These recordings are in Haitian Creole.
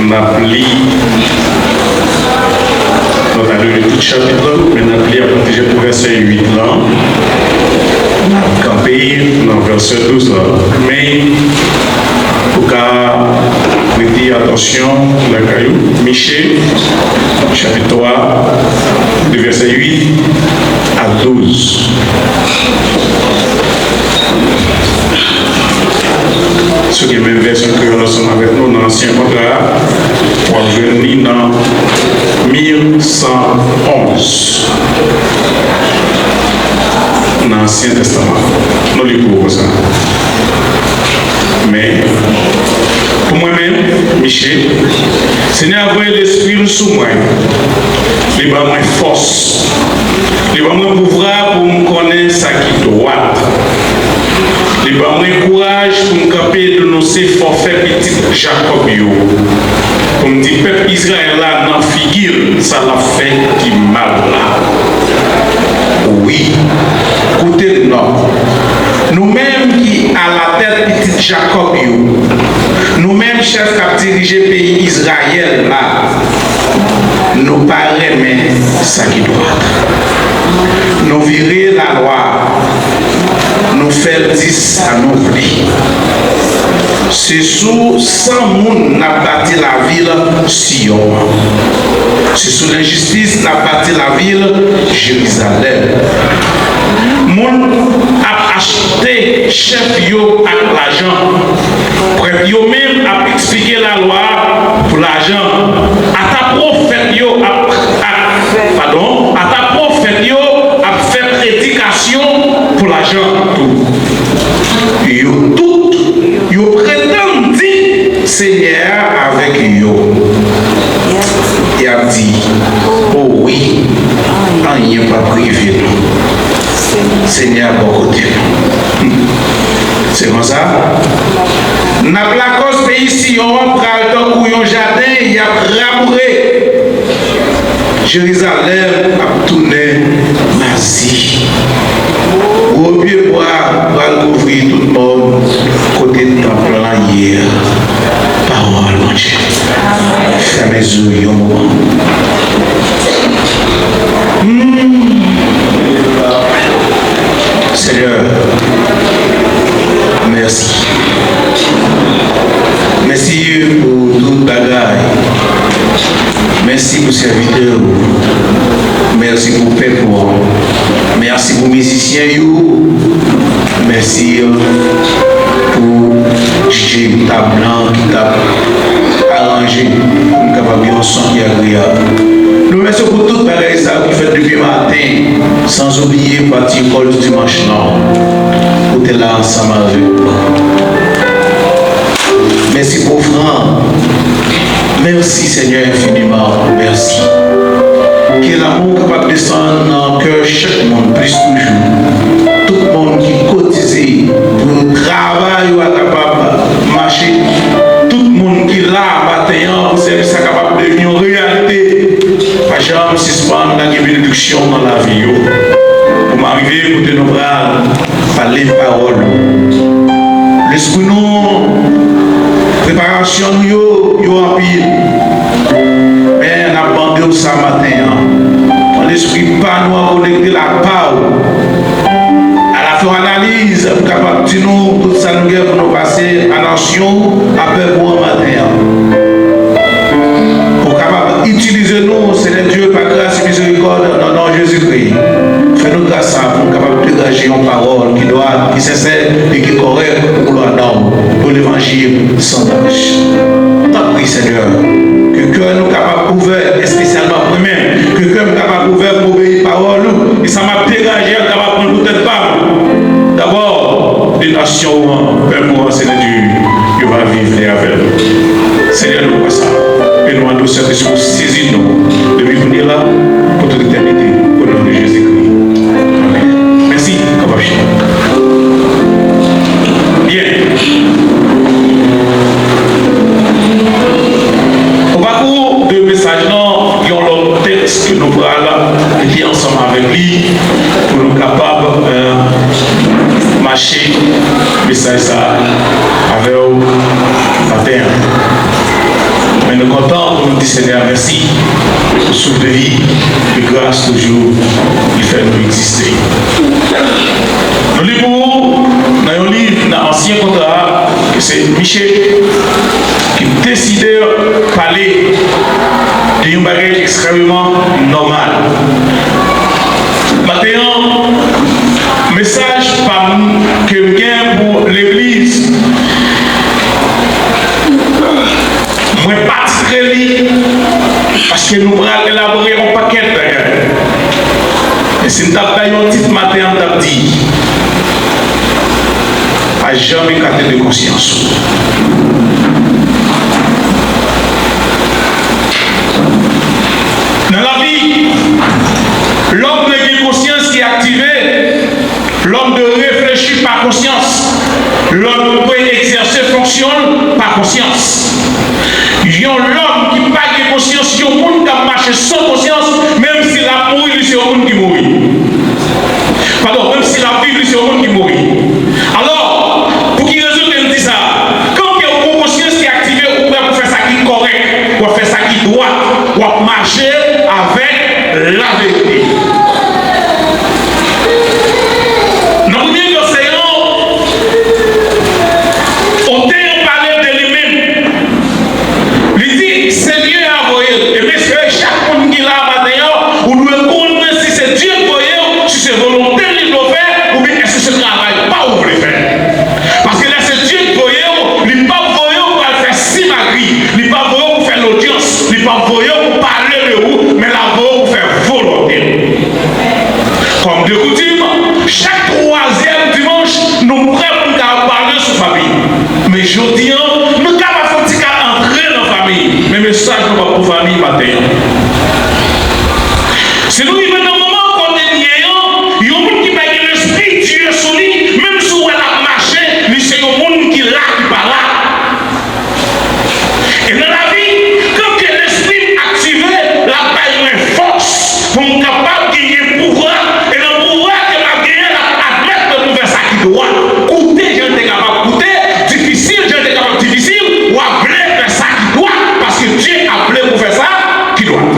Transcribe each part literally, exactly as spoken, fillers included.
N ap li, nou ta dwe li tout chapit la, men n ap li apati de pou vèsè uit lan. N ap kanpe nan vèsè douz la. Men, pou ka rete atansyon lakay ou, Miche, chapit twa, de vèsè uit a douz. Si w gen menm vèsyon kreyòl ansanm avèk nou nan Ansyen Kontra a, w ap jwenn li nan mil san onz nan Ansyen Tèstaman. Nou li pou ou konsa. Men, pou mwen menm, Miche, Senyè a voye Lespri l sou mwen. Li ban mwen fòs. Li ban mwen pouvwa pou m konnen sa ki dwat. Li ban mwen kouraj pou m kanpe denonse fòfè pitit Jakòb yo. Pou m di pèp Izrayèl la nan figi l sa l ap fè ki mal la. Wi, koute m non. Nou menm ki alatèt pitit Jakòb yo, nou menm chèf k ap dirije peyi Izrayèl la, nou pa renmen sa ki dwat. Nou vire lalwa, nou fè l di sa nou vle. Se sou san moun n ap bati lavil Siyon an. Se sou lenjistis n ap bati lavil Jerizalèm. Moun ap achte chèf yo ak lajan. Prèt yo menm ap eksplike lalwa pou lajan. Ata pwofèt yo ap, ap, padon, ata pwofèt yo ap fè predikasyon pou lajan tou. Yo tout, yo pretann di Senyè a avèk yo. Y ap di, o wi, anyen p ap rive nou. Senyè a bò kote nou. Se konsa, n ap lakòz peyi Siyon an pral tankou yon jaden y ap raboure. Jerizalèm ap tounen mazi. Gwo pye bwa pral kouvri tout mòn kote tanp lan ye a. Pawòl Bondye. Fèmen zye w yon moman. Hmm. Senyè, mèsi. Mèsi pou tout bagay. Mèsi pou sèvitè ou. Mèsi pou pèp ou an. Mèsi pou mizisyen yo. Mèsi pou D J tab lan ki t ap aranje pou n kapab gen yon son ki agreyab. Nou mèsi w pou tout bagay sa yo ki fèt depi maten, san oubliye pati lekòl dimanch lan. Ou te la ansanm avèk nou. Mèsi pou ofrann. Mèsi, Senyè, enfiniman. Mèsi. Ke lanmou kapab desann nan kè chak moun plis toujou. Tout moun ki kotize pou travay yo a kapab mache. Tout moun ki la maten an pou sèvis la kapab devni yon reyalite. Pa janm sispann lage benediksyon nan lavi yo. Pou m arive kote nou pral pale pawòl ou. Lespri nou, preparasyon nou yo, yo anpil. Men n ap mande w sa maten an. Pran lespri pa nou an, konekte l ak pa w. Al fè yon analiz pou kapab di nou tout sa nou gen pou nou pase a nasyon ou, a pèp ou an maten an. Pou w kapab itilize nou, Senyè Dye, pa gras e mizerikòd, nan non Jezikri. Fè nou gras sa pou nou kapab degaje yon pawòl ki dwat, ki sensè e ki kòrèk pou glwa non w, pou levanjil san tach. Tanpri, Senyè, ke kè nou kapab ouvè, espesyalman mwen menm, ke kè m kapab ouvè pou obeyi pawòl ou, e sa m ap degaje a kapab pran pou tèt pa m. Dabò, de nasyon ou an, pèp ou an, Senyè Dye, yo va viv lè avè l. Senyè, nou kwè sa. E nou mande w, Sentespri w sezi nou, depi kounye a la, pou tout etènite, o non de Jezikri. Amèn. Mèsi, kapab chita. Byen. O pakou de mesaj lan, yon lòt tèks ke nou pral mete ansanm avèk li pou nou kapab, euh, mache avè w maten an. Men nou kontan pou nou di Senyè a mèsi pou souf de vi, de gras toujou li fè nou egziste. Nou li pou ou nan yon liv nan Ansyen Kontra a, ke se Miche ki deside pale de yon bagay ki ekstrèmeman nòmal. Maten an, mesaj pa m ke m gen pou legliz, mwen pa titre li, paske nou pral elabore yon pakèt bagay. Men si m t ap bay yon tit maten an, m t ap di, pa janm ekate de konsyans ou. Nan lavi, lòm dwe gen konsyans ki aktive. Lòm dwe reflechi pa konsyans. Lòm dwe egzèse fonksyon l pa konsyans. Yon lòm ki pa gen konsyans, yon moun k ap mache san konsyans, menm si l ap mouri, li se yon moun ki mouri. Padon, menm si l ap viv, li se yon moun ki mouri. Alò, pou ki rezon ke m di sa? Kan ke w gen yon konsyans ki aktive, ou prè pou fè sa ki kòrèk, w ap fè sa ki dwat, w ap mache avèk laverite. Nan premye vèsè an, otè an pale de li menm. Li di, Senyè a voye l. Ebyen, se chak moun ki la maten an, ou dwe konnen si se Dye k voye w, si se volonte l li dwe fè, oubyen èske se travay pa w ou vle fè. Paske lè se Dye k voye w, li p ap voye w pou al fè simagri, li p ap voye w pou fè lodyans, li p ap voye w pou pale de ou, men l ap voye w pou fè volonte l. Kòm de koutim, chak twazyèm dimanch, nou prè pou n ka pale sou fanmi. Men jodi an, nou kapab fè yon ti ka antre nan fanmi. Men mesaj nou ap pou fanmi maten an. Si nou rive nan moman kote n ye an, yon moun ki pa gen lespri Dye sou li, menm si w wè l ap mache, li se yon moun ki la, ki pa la. E nan lavi, kan ke lespri m aktive, l ap bay mwen fòs pou m kapab genyen pouvwa. E nan pouvwa ke m ap genyen, l ap admèt mwen pou fè sa ki dwat. Koute jan l te kapab koute, difisil jan l te kapab difisil, w ap vle fè sa ki dwat, paske Dye ap vle pou fè sa ki dwat.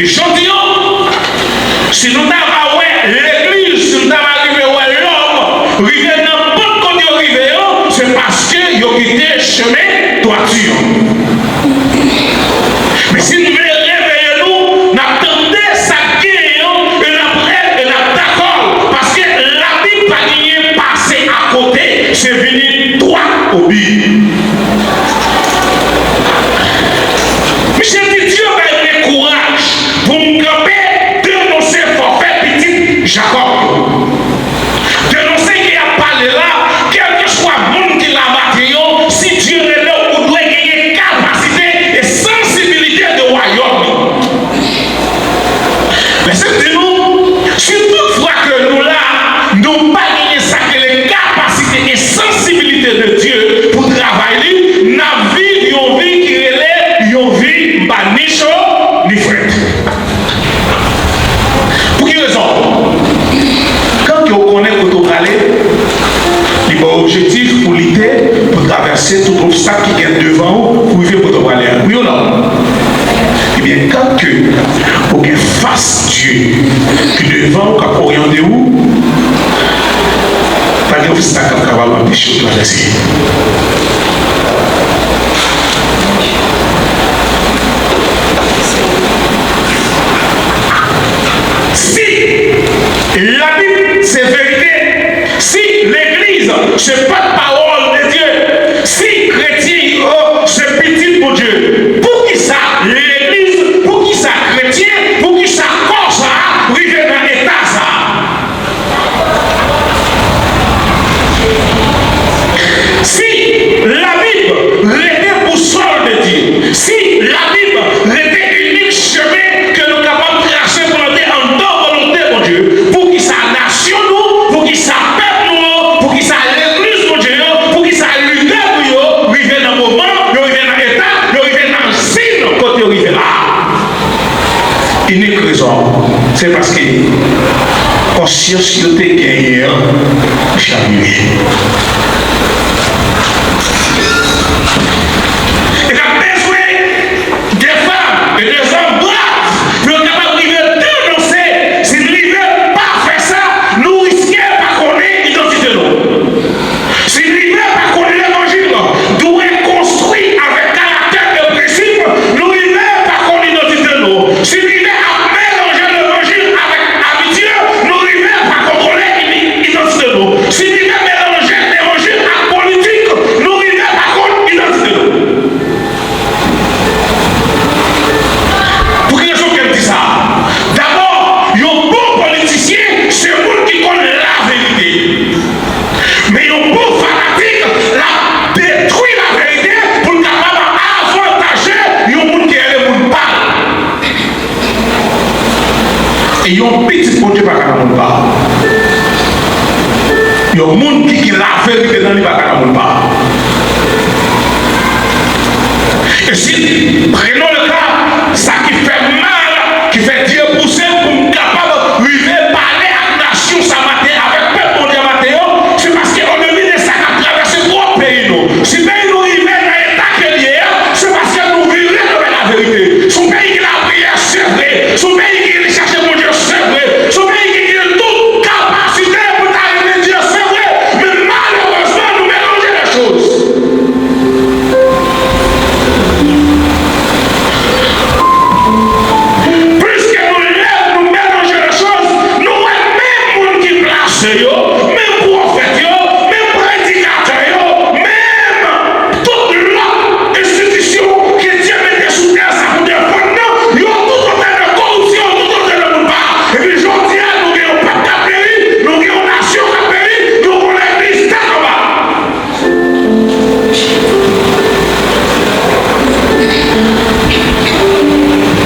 E jodi an, si nou ta va wè legliz, si nou ta va rive wè lòm rive nan pant kote yo rive yo, se paske yo kite chemen dwati an. Men si n vle reveye nou, n ap tande sa k genyen an, e n ap rèd, e n ap dakò l, paske Labib pa genyen pase akote, se vini dwat o bi. Misye di, Dye bay mwen kouraj pou m kanpe denonse fòfè pitit Jakòb yo. Denonse ke y ap pale la, kèlkeswa moun ki la maten an, si Dye rele w, ou dwe genyen kapasite e sansibilite de wayòm li. Lèse m di nou, si tout fwa ke nou la, nou pa genyen sa k rele kapasite e sansibilite de Dye pou travay li, n ap viv yon vi ki rele yon vi m pa ni cho ni frèt. Pou ki rezon? Kan ke w konnen kote w prale, li ba w objektif pou lite, pou travèse tout obstak ki gen devan w, pou rive kote w prale a. Wi ou non? Ebyen, kan ke ou gen fas Dye ki devan w, k ap oryante w, pa gen obstak k ap kapab anpeche w travèse. Si Labib se verite, si legliz se pòtpawòl de Dye, si kretyen yo se pitit Bondye, poukisa legliz, poukisa kretyen, poukisa kò sa a rive nan eta sa a? Si Labib rete bousòl de Dye, si Labib rete inik chemen ke nou kapab trase pou n antre anndan volonte Bondye, poukisa nasyon nou, poukisa pèp nou an, poukisa legliz Bondye an Konsyans yo te genyen an chavire. E n ap bezwen de fanm e de zòm brav pou yo kapab rive denonse. Si n rive pa fè sa, nou riske pa konnen idantite nou. Si n rive pa konnen levanjil, dwe konstwi avèk karaktè e prensip, nou rive pa konn idantite nou. Si n rive ap melanje levanjil avèk abitye, nou rive pa kontwole i-, idantite nou. Si n rive melanje levanjil ak politik, nou rive pa konn idantite nou. Pou ki rezon ke m di sa? Dabò, yon bon politisyen se moun ki konn laverite. Men yon bon fanatik, l ap detwi laverite pou l kapab avantaje yon moun ki rele moun pa l. E yon pitit Bondye pa ka nan moun pa l. Yon moun ki gen laverite nan li pa ka nan moun pa l. E si, prenons le cas, sa ki fè mal, ki fè Dye pouse m pou m kapab rive pale ak nasyon sa maten, avèk pèp Bondye maten an, se paske an depi de sa k ap travèse twòp peyi nou. Si peyi nou rive nan eta ke l ye a, se paske nou vire nan laverite. Se yon peyi ki lapriyè, se vre. Se yon peyi ki rele chache Bondye, se vre. Se yon peyi ki gen tout kapasite pou ta rele Dye, se vre. Men malerezman, nou melanje lè choz. Pliske nou lè nou melanje lè choz, nou wè menm moun ki plase yo, menm pwofèt yo, menm predikatè yo, menm tout lòt enstitisyon ke Dye mete sou tè sa pou defann nan, yo tout antre nan koripsyon, yo tout antre nan moun pa. Epi jodi a, nou gen yon pèp k ap peri, nou gen yon nasyon k ap peri, nou gen yon legliz tèt anba.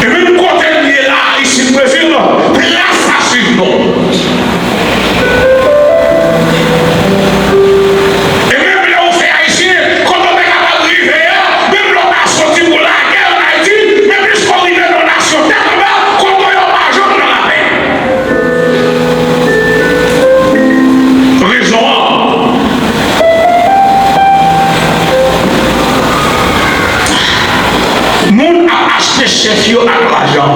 E menm kote n ye la, isit Brezil, tras a swiv nou. E menm lè ou se Ayisyen, kote w te kapab rive a, menm lè w ta soti pou lagè ann Ayiti, men piske w rive nan yon nasyon tèt anba, kote w yo pa janm nan lapè. Rezon an, moun ap achte chèf yo ak lajan.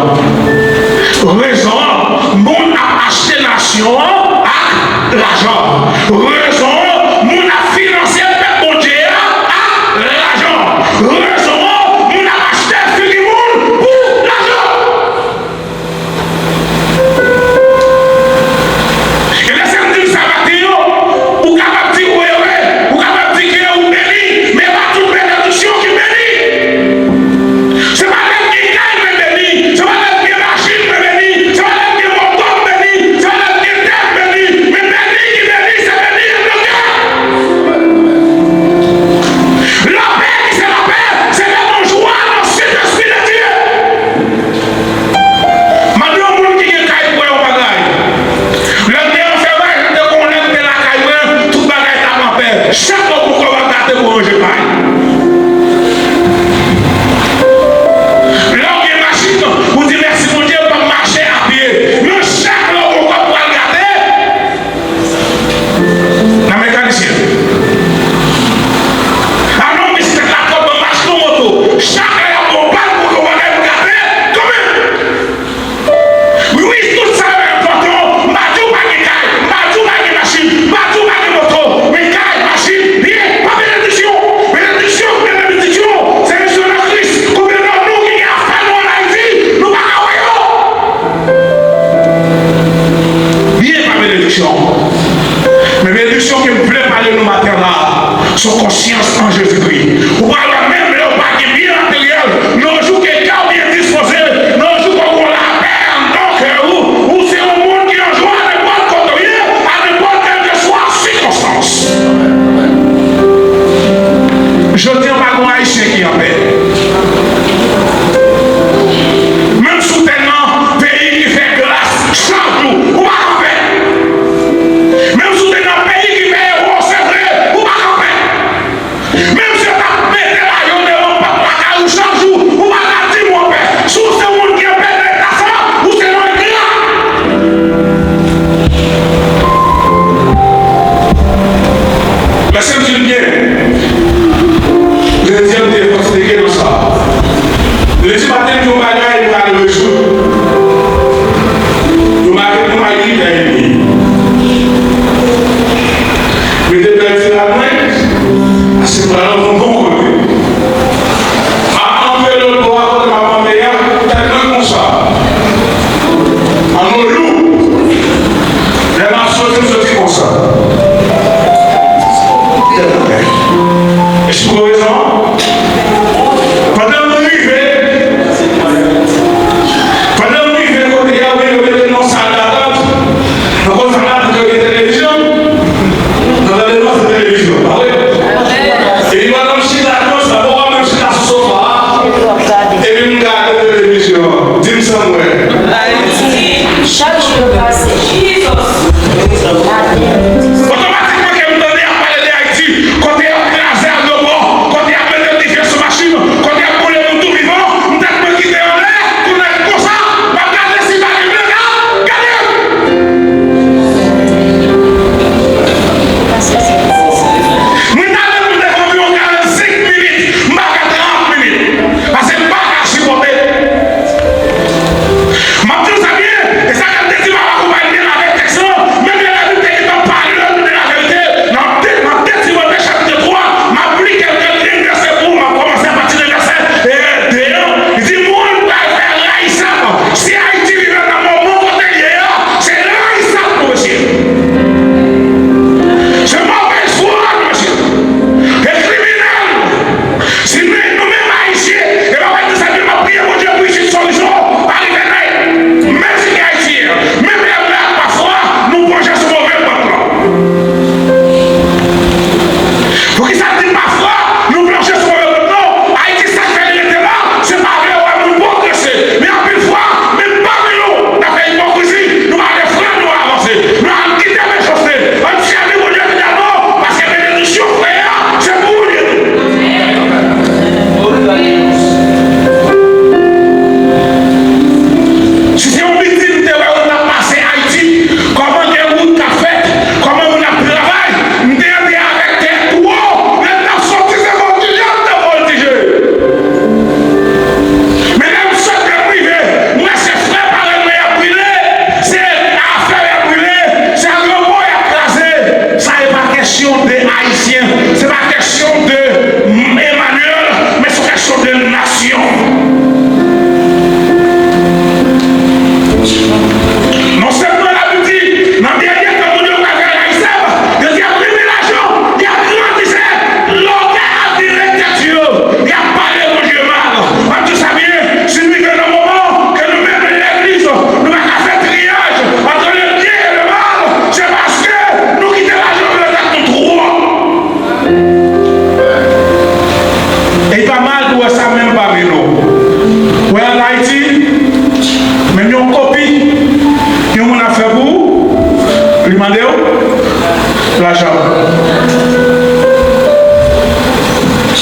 Rezon an, moun ap achte nasyon an ak lajan. Rezon an, moun ap finanse pèp Bondye a ak lajan. Rezon an, moun ap achte figi moun pou lajan. E lè sa m di l sa maten yo, ou kapab di wi, wi, ou kapab di ke ou beni, men pa tout benediksyon ki beni. Se pa lè m gen kay mwen beni, se pa lè m gen machin mwen beni, se pa lè m gen moto m beni, se pa lè m gen tè m beni, men beni ki beni, se beni anndan kè. Lapè ki se lapè, se lè nou jwa nan Sentespri de Dye. Mande yon moun ki gen kay pou wè yon bagay. Lè m te an fèvay, m te konnen m te lakay mwen, tout bagay t ap anpè. Chak lè w poko ap gate pou ranje kay. Lè w gen machin, ou di mèsi Bondye, m p ap mache a pye. Men chak lè w poko ap pral gate, nan mekanisyen. Alon, bisiklet la twòp, ban m achte yon moto. Chak lè y ap bon bal pou yon bagay pou gate, kanmenm. Wi, wi, tout sa yo enpòtan. M pa di w pa gen kay, m pa di w pa gen machin, m pa di w pa gen moto. Men kay, machin, byen, pa benediksyon. Benediksyon, byen benediksyon, se misyon nan Kris. Konbyen nan nou ki gen afè nou ann Ayiti, nou pa ka wè yo? Byen pa benediksyon. Men benediksyon ke m vle pale nou maten la, se yon konsyans an Jezikri. Ou pral wè menm lè w pa gen byen materyèl, nan jou ke kè w byen dispoze, nan jou ke w gon lapè anndan kè ou, ou se yon moun ki an jwa nenpòt kote w ye, a nenpòt kèlkeswa sikonstans. Jodi an pa gon Ayisyen ki anpè. Menm si w te nan peyi ki fè glas chak jou, ou pa kanpe. Menm si w te nan peyi ki fè ewo, se vre, ou pa kanpe. Menm si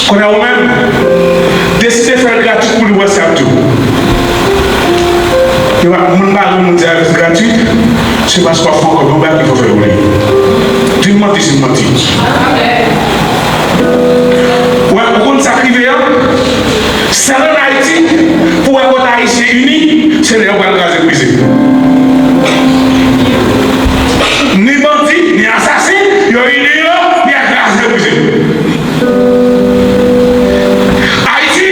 Kounye a ou menm, deside fè l gratwit pou li, wè sa y ap di w. Yo pa, moun pa renmen moun di a gratwit, se paske w ap fè ankò yon bagay ki fè w fè w li. Di m manti si m manti. Ou wè, ou konn sa k rive an? Sèl ann Ayiti, pou wè kote Ayisyen ini, se lè yo pral kraze brize. Ni bandi, ni asasen, yo ini yo, y a kraze brize. Ayiti,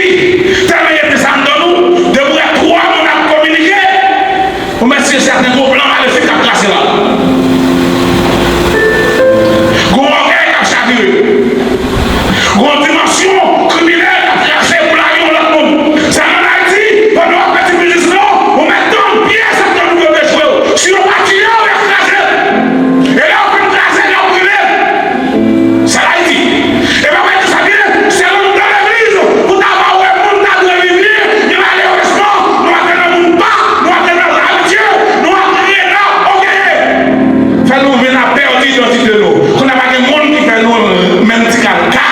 tèlman y ete sa anndan nou, depi w wè twa moun ap kominike, ou mèt si e sèten gon plan malefik k ap trase la. Gon ògèy k ap chavire. Gon dimansyon kriminèl k ap trase pou lari yon lòt moun. Sa ann Ayiti, pandan w ap fè ti biznis lan, ou mèt tann pyès ap tann pou yo dechwe w. Si yo pa tiye w, y ap kraze l. E lè yo fin kraze l, y ap brile l. Sa l Ayiti. E pa mwen di sa byen, se anndan legliz pou ta va wè moun ta dwe vini, men malerezman, nou antre nan moun pa, nou antre nan relijye, nou antre nan ògeye. Fè nou vin ap pèdi idantite nou. Kounye a pa gen moun ki fè nou menm ti kalka.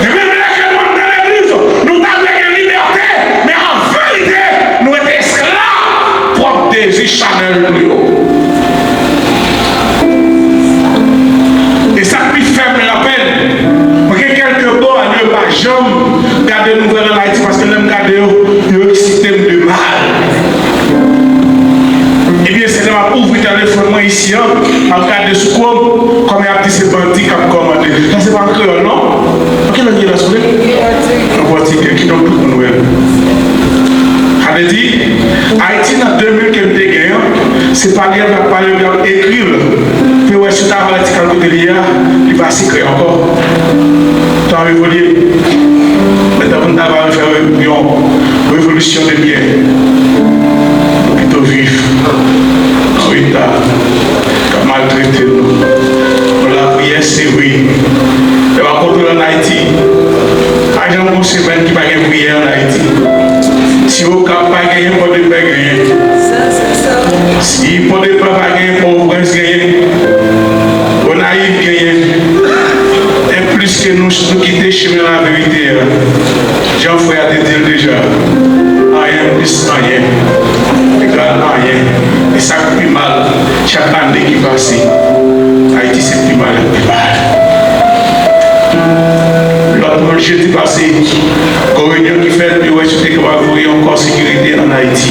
E menm lè ke nou antre nan legliz, nou ta dwe gen libète, men an verite, nou rete esklav pwòp dezi chanèl nou yo. E sa k pi fè m lapèn, mwen gen kèlke bò a nou yo pa janm gade nouvèl ann Ayiti, paske lè m gade yo, yo eksite m de mal. Ebyen, se lè m ap ouvri telefòn mwen isi an, m ap gade sou Chrome, kòman y ap di se bandi k ap kòmande. Sa se pa an kreyòl, non? An ki lang li ye la, souple? An pòtigè, kidonk tout moun wè l. Sa vle di, Ayiti nan de mil ke m te gen an, se pa li y ap pale, y ap ekri l. Pou yo wè si yo ta pale ti kal kote li ye a, li pa sekrè ankò. Tan ap evolye. Men tankou n ta va fè yon revolisyon de byè, nou pito viv nan eta k ap maltrete nou. Bon, lapriyè, se vre. Lè w ap kontwole ann Ayiti, pa janm gon semèn ki pa gen priyè ann Ayiti. Si Okap pa genyen, Pòdepè genyen. Si Pòdepè pa genyen, Pòtoprens genyen. Gonayiv genyen. E plis ke nou, nou kite chemen laverite a. Jan frè a te di l deja, anyen plis anyen egal anyen. E sa k pi mal, chak ane ki pase, Ayiti se pi mal ak pi mal. Lòt moun, jedi pase, gon reyinyon ki fèt, yo wè si yo te kapab voye yon kò sekirite ann Ayiti.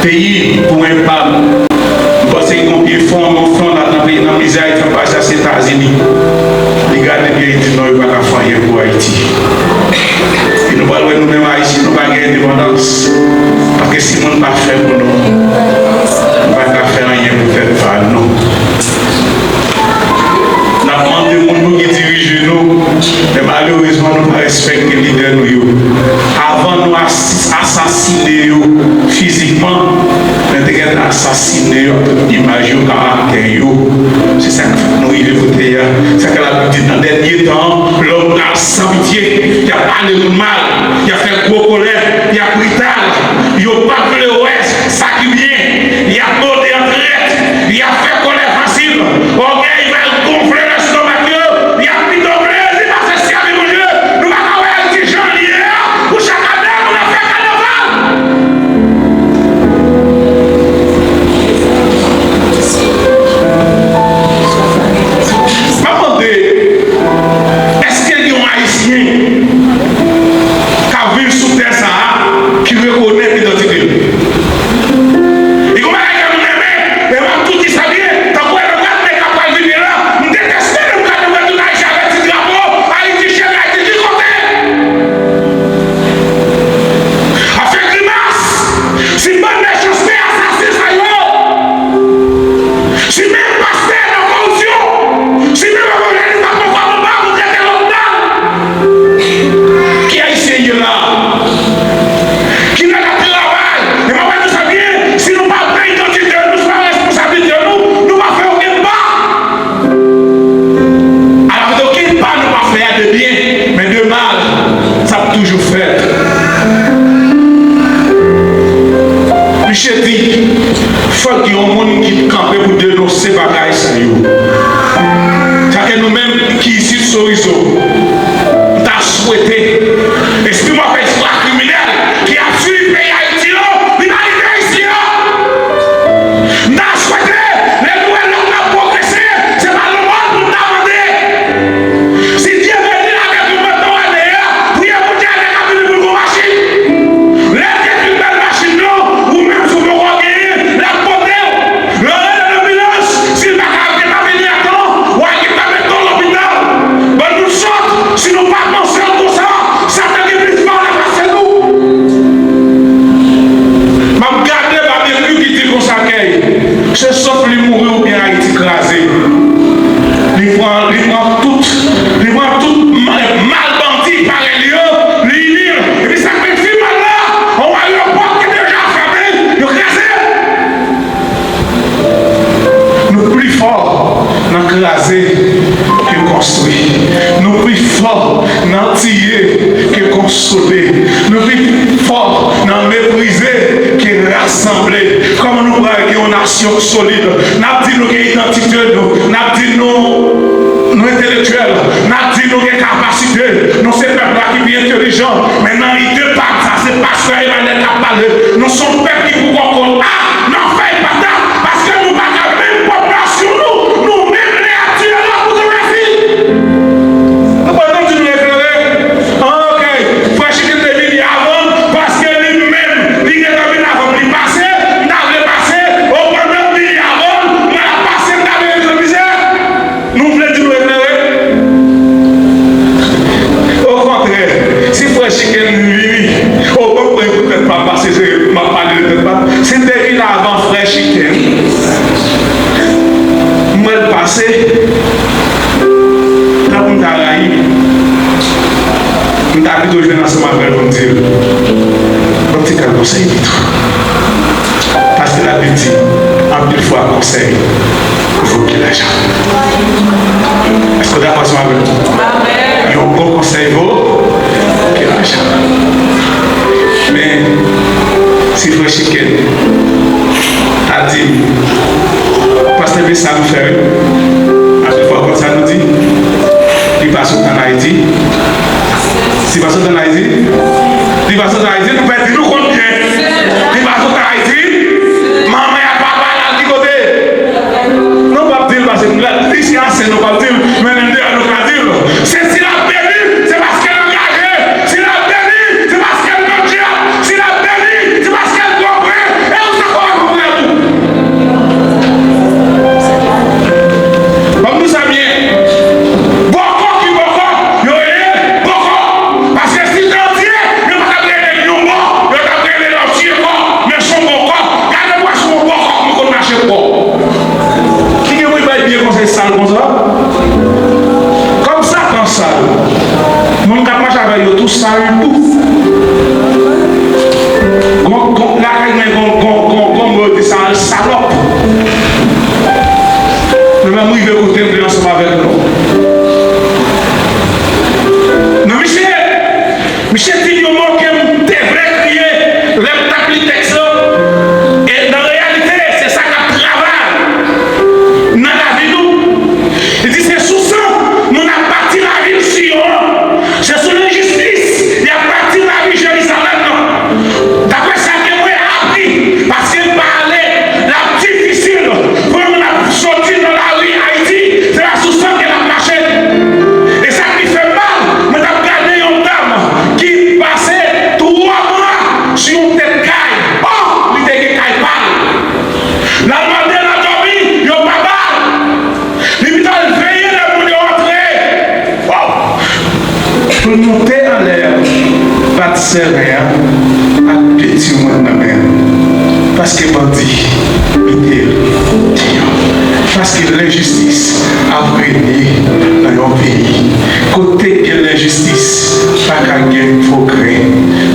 Peyi, pou mwen, pa m. M panse gen yon pye fon, yon fon la nan peyi, nan mizè Ayiti ap pase a, se Etazini. Li gade byen, li di non, yo pa ka fè anyen pou Ayiti. E nou pral wè nou menm Ayisyen, nou pa gen endepandans. Paske si moun pa fè pou nou, nou pa ka fè anyen pou tèt pa nou. N ap mande moun pou ki dirije nou, men malerezman, nou pa respekte lidè nou yo. Avan nou as-, asasine yo fizikman, men te gentan asasine yo ak tout imaj yo, karaktè yo. Se sa k fè nou rive kote a. Sa k Labib di nan dènye tan, lòm pral san pitye, y ap pale moun mal, y ap fè gwo kòlè, y ap brital, yo p ap vle wè sa ki byen, y ap monte an trèt, y ap fè kòlè fasil, ògèy va gonfle lèstomak yo, y ap pito plezi pase sèvi Bondye. Nou pa ka wè Ayiti jan l ye a, pou chak ane moun ap fè kanaval. M ap mande, èske gen yon Ayisyen k ap viv sou tè sa a ki rekonèt Se bagay sa yo. Sa ke nou menm ki isit sou Rizo, m ta swete espri move espwa kriminèl ki ap swiv peyi Ayiti yo, li pa rive isit yo. M ta swete lè nou wè lòt la pwogrese, se pa lanmò pou n ta mande. Si Dye vle vin avèk nou pandan ane a, priye pou Dye avèk avini pou l gon machin. Lè l te fin bèl machin nan, ou menm si w poko genyen, l ap pote w. Lè w rele lanbilans, si l pa ka gentan vini a tan, w a gentan met nan lopital. Bann moun sòt, si nou pa panse l konsa, Satan gen plis valè pase nou. M ap gade babekyou ki di konsa, kèy, se sòf li mouri oubyen Ayiti kraze. Li pran, li pran tout, li pran tout mal, mal bandi parèy li yo, li ini l. Epi sa k vin pi mal la, yon ayewopò ki deja fèmen, yo kraze. Nou pli fò nan kraze ke konstwi. Nou pli fò nan tiye ke konsole. Nou pi fò nan meprize ke rasanble. Kòman nou pral gen yon nasyon solid? N ap di nou gen idantite nou. N ap di nou, nou entelektyèl. N ap di nou gen kapasite. Nou se pèp la ki pi entelijan. Men nan lide pa sa, se pastè Emmanuel k ap pale. Nou se yon pèp ki pou kòkòt. A, nan fèy patat. Paske nou pa ka menm pòp nasyon nou, nou menm lè ap tire lòt pou travèse. Ou pa tande nou eklere? An, ok. Frè Chicken te vini avan, paske li menm, li gentan vin avan m, li pase, m ta vle pase, o pandan m vini avan, mwen ap pase, m ta vle rete nan mizè. Nou vle di nou eklere? Okontrè, si frè Chicken vini, o, ban m pran yon kout tèt pa m pase, se, m ap pale de tèt pa m. Si l te vin avan frè Chicken, m wè l pase, tankou m ta rayi, m ta pito jwenn ansanm avè l pou m di l, ban m ti kal konsèy pito. Paske Labib di, anpil fwa konsèy vo ke lajan. Èske w dakò ansanm avè m? Yon bon konsèy vo ke lajan. Men, si frè Chicken ta di m, pastè, men sa nou fè, wi. Anpil fwa, konn sa nou di? Li pa sot ann Ayiti. Li pa sot ann Ayiti. Li pa sot ann Ayiti, nou pèdi, nou konn byen. Li pa sot ann Ayiti. Manman y a papa l al ki kote? Nou p ap di l, paske nou la, li se ansyen, nou p ap di l, men lè n deyò, nou ka di l. Se si l ap beni, se paske l angaje. Si l ap beni, se paske l nan djab. Si l ap beni, se paske l konprann. E ou sa konprann konprann tou. Ban m di w sa byen. Bòkò ki bòkò, yo rele bòkò. Paske si l te antye, yo pa t ap rele l yon bò, yo t ap rele l antye kò. Men se yon bòkò. Gade mwen se yon bòkò, mwen konn mache kò. Ki gen pou bay byen konsèy sal konsa? Kòm Satan sal. Moun k ap mache avè yo tou sal tou. Gon, gon, lakay mwen, gon, gon, gon, gon mo yo di sa, salòp. Nou menm rive kote m vle ansanm avèk nou. Non, misye, misye di yon mo ke m te vle kriye lè m t ap li tèks lan. E nan reyalite, se sa k ap travay nan lavi nou. Li di, se sou san moun ap bati lavil Siyon an. Se sou lenjistis y ap bati lavi Jerizalèm nan. Daprè sa ke mwen apri, paske m pa ale, l ap difisil pou yon moun ap soti nan lari Ayiti, se pa sou san ke l ap mache. E sa ki fè m mal, mwen t ap gade yon dam ki pase twa mwa sou yon tèt kay. Ò, li te gen kay pa l. L al mande, l al dòmi, yo pa ba l. Li pito al veye lè moun yo antre. Waw! Pou l moute anlè a, bat sèren an ak pye timoun nan men l. Paske bandi mete l deyò. Paske lenjistis ap renye nan yon peyi. Kote gen lenjistis, pa ka gen pwogrè.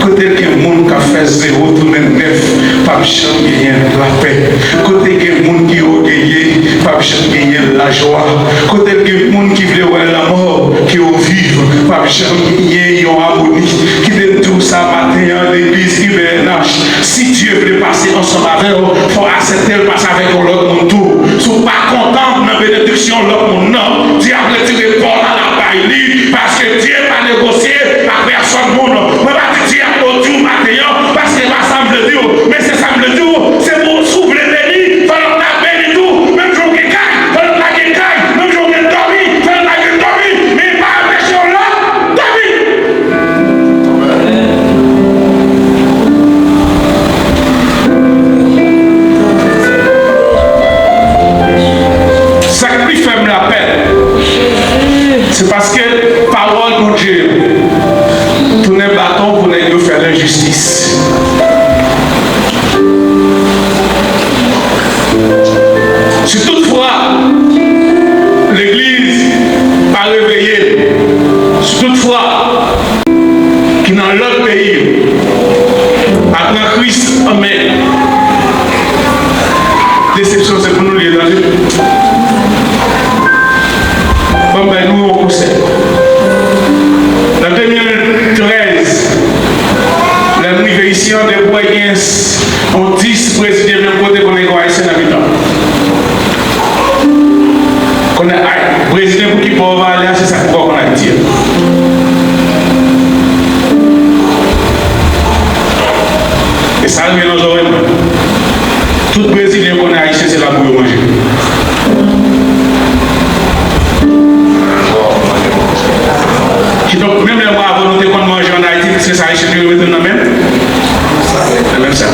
Kote gen moun k ap fè zewo tounen nèf, p ap janm genyen lapè. Kote gen moun ki ògeye, p ap janm genyen lajwa. Kote l gen moun ki vle wè lanmò ke w viv, p ap janm genyen yon amoni. Kite m di w sa maten an, legliz I B N H, si Dye vle pase ansanm avè w, fò w aksepte l pase avèk yon lòt moun tou. Si w pa Paske pawòl Bondye yo tounen baton pou nèg yo fè lenjistis. Si toutfwa legliz pa reveye l, si toutfwa ki nan lòt peyi yo pa pran Kris an men, desepsyon se pou nou l ye, tande. Ban m bay nou yon konsèy. Nan de mil trèz, lè m rive isi an, depi w wè gen s-, yon dis Brezilyen menm kote, konnen gen yon Ayisyen nan mitan. Konnen Ay-, Brezilyen pou ki bò w ale a, se sa k fè w konn Ayiti a. E sa rive nan zòrèy mwen. Tout Brezilyen konnen Ayisyen se labou yo manje. Kidonk, menm lè mwen avè w nou te konn manje ann Ayiti, se sa Ayisyen te mete nan menm. Se menm sa.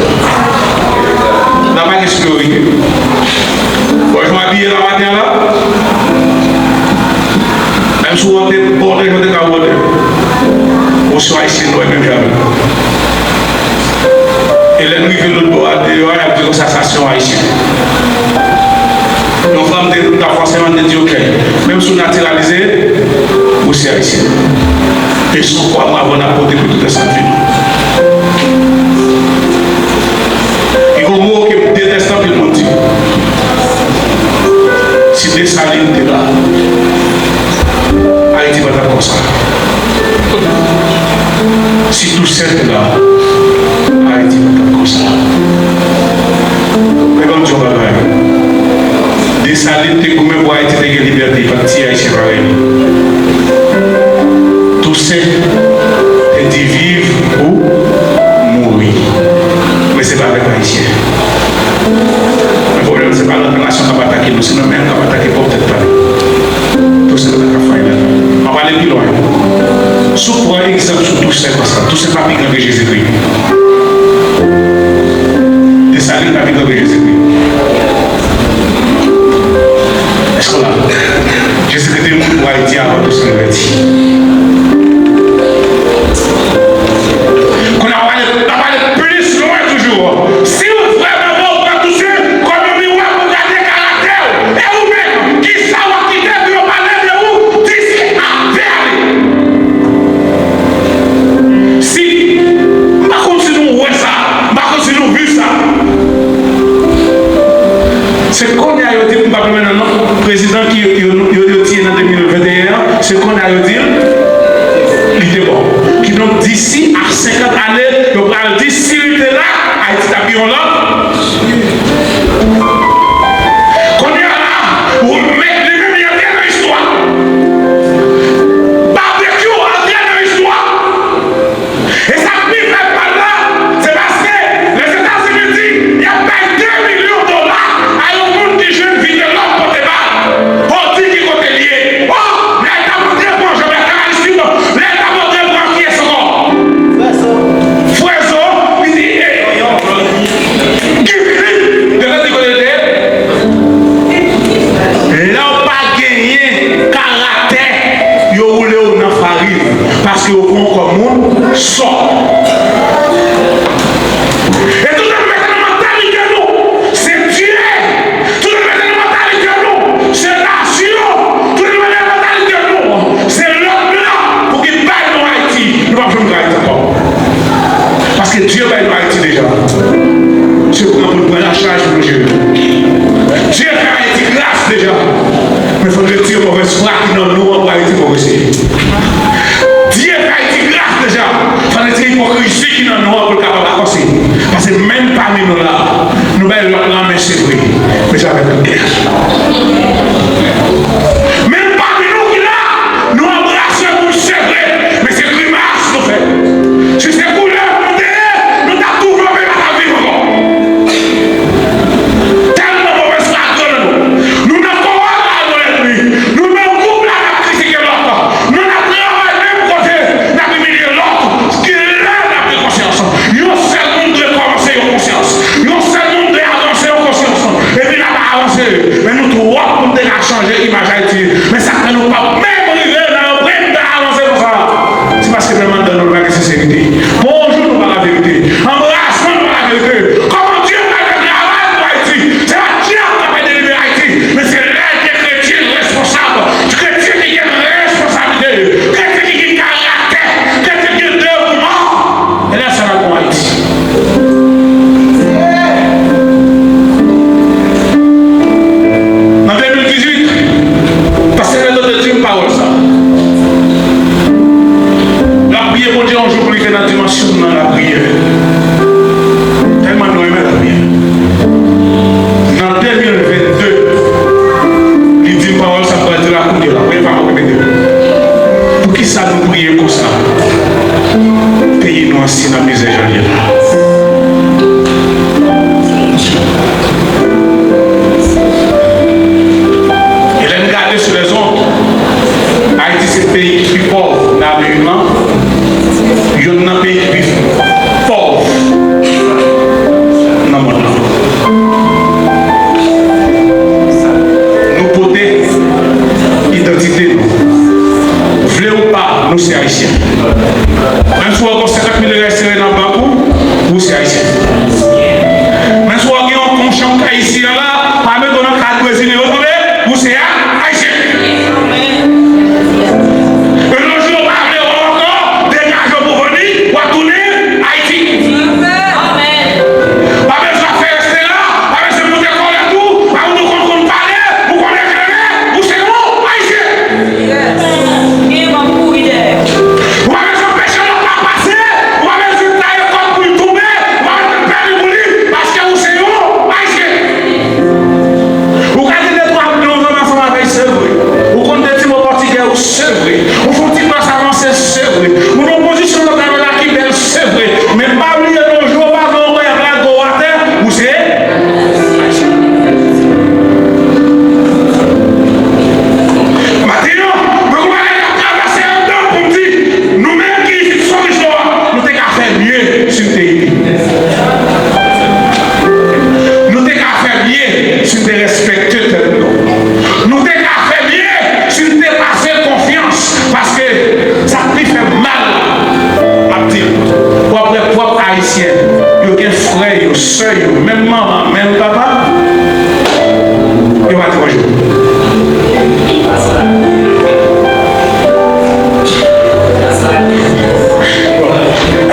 La pa gen siperyorite. Bon, jan w abiye la maten an la, menm si w wòtè, wòtè, jan w te ka wòtè, ou se yon Ayisyen, nou menm jan. E lè n rive lòt bò a, deyò a, y ap di konsa, sa se yon Ayisyen. Yon fanm te, t ap fè yon sèman, te di, "Ok, menm si w natiralize, ou se Ayisyen." E se yon kwa mwen avè w n ap pote pou tout lè sa vini. E gon mo ke m deteste anpil moun di. Si Desalin te la, Ayiti pa t ap konsa. Si Tousen te la, Ayiti pa t ap konsa. Men ban m di w yon bagay. Desalin te goumen pou Ayiti te gen libète, pa t ti Ayisyen parèy li. Tousen te di, "Viv ou mouri." Men se pa avèk Ayisyen. Men pwoblèm, se pa lòt nasyon k ap atake nou, se nou menm k ap atake pwòp tèt pa nou. Tousen pa ta ka fè anyen. M ap ale pi lwen. Si w pran egzanp sou Tousen konsa, Tousen pa pi gran ke Jezikri. Desalin pa pi gran ke Jezikri. Èske w la? Jezikri te mouri pou Ayiti avan Tousen revèti. Kounye a, w ale, w ale plis lwen toujou. Si w vrèman vle, w pran Tousen kòm yon miwa pou gade karaktè w. E ou menm, kisa w ap kite pou yo pale de ou? Di se afè li. Si, m pa konn si nou wè sa, m pa konn si nou viv sa. Se kounye a yo di m, m p ap menm non, prezidan ki yo, yo, yo, yo tiye nan de mil venteyen an, se kounye a yo di l, li te bon. Kidonk, disi a senkant ane, yo pral di, si li te la, Ayiti t ap gen yon lòt. Kounye a la, ou mèt li menm, li antre nan istwa. Babekyou antre nan istwa. E sa k pi fè m mal la, se paske Lèzetazini di y ap bay de milyon dola a yon moun ki jwenn vide lòt pote bal. O, di ki kote l ye. O, lè l t ap antre pran Jean-Bertrand Aristide, lè l t ap antre pran kiyès ankò? Frèzo, li di, e, Guy Philippe, de lòt kote l te ye. Lè w pa genyen karaktè, yo woule w nan farin, paske yo pran w kòm moun sòt. E tout sa nou mete nan mantalite nou, se Dye. Tout sa nou mete nan mantalite nou, se nasyon. Tout sa nou mete nan mantalite nou, se lòt blan pou ki bay nou Ayiti. Nou p ap janm gen Ayiti ankò. Paske Dye bay nou Ayiti deja. Se pran pou l pran lachaj pou nou jere. Dye fè Ayiti gras deja. Men fò n retire movèz fwa ki nan nou an pou Ayiti pwogrese. Dye fè Ayiti gras deja. Fò n retire ipokrizi ki nan nou an pou l kapab avanse. Paske menm pami nou la, nou bay lòt lanmen, se vre. Men se avèk tout kè. Menm pami nou ki la, nou anbrase moun, se vre, men se grimas nou fè. Si se koulè nou te ye, nou t ap tou vlope, pa t ap viv ankò. Tèlman movèz fwa gran nan nou. Nou nan kowòl la, nou lènmi. Nou nan gwoup la, n ap kritike lòt. Nou nan travay menm kote, n ap imilye lòt. Kilè n ap gen konsyans? Yon sèl moun dwe kòmanse yon konsyans. Yon sèl moun dwe avanse yon konsyans. Epi n ap avanse. Men nou twòp pou n te ka chanje imaj Ayiti. Men sa k fè nou p ap menm rive nan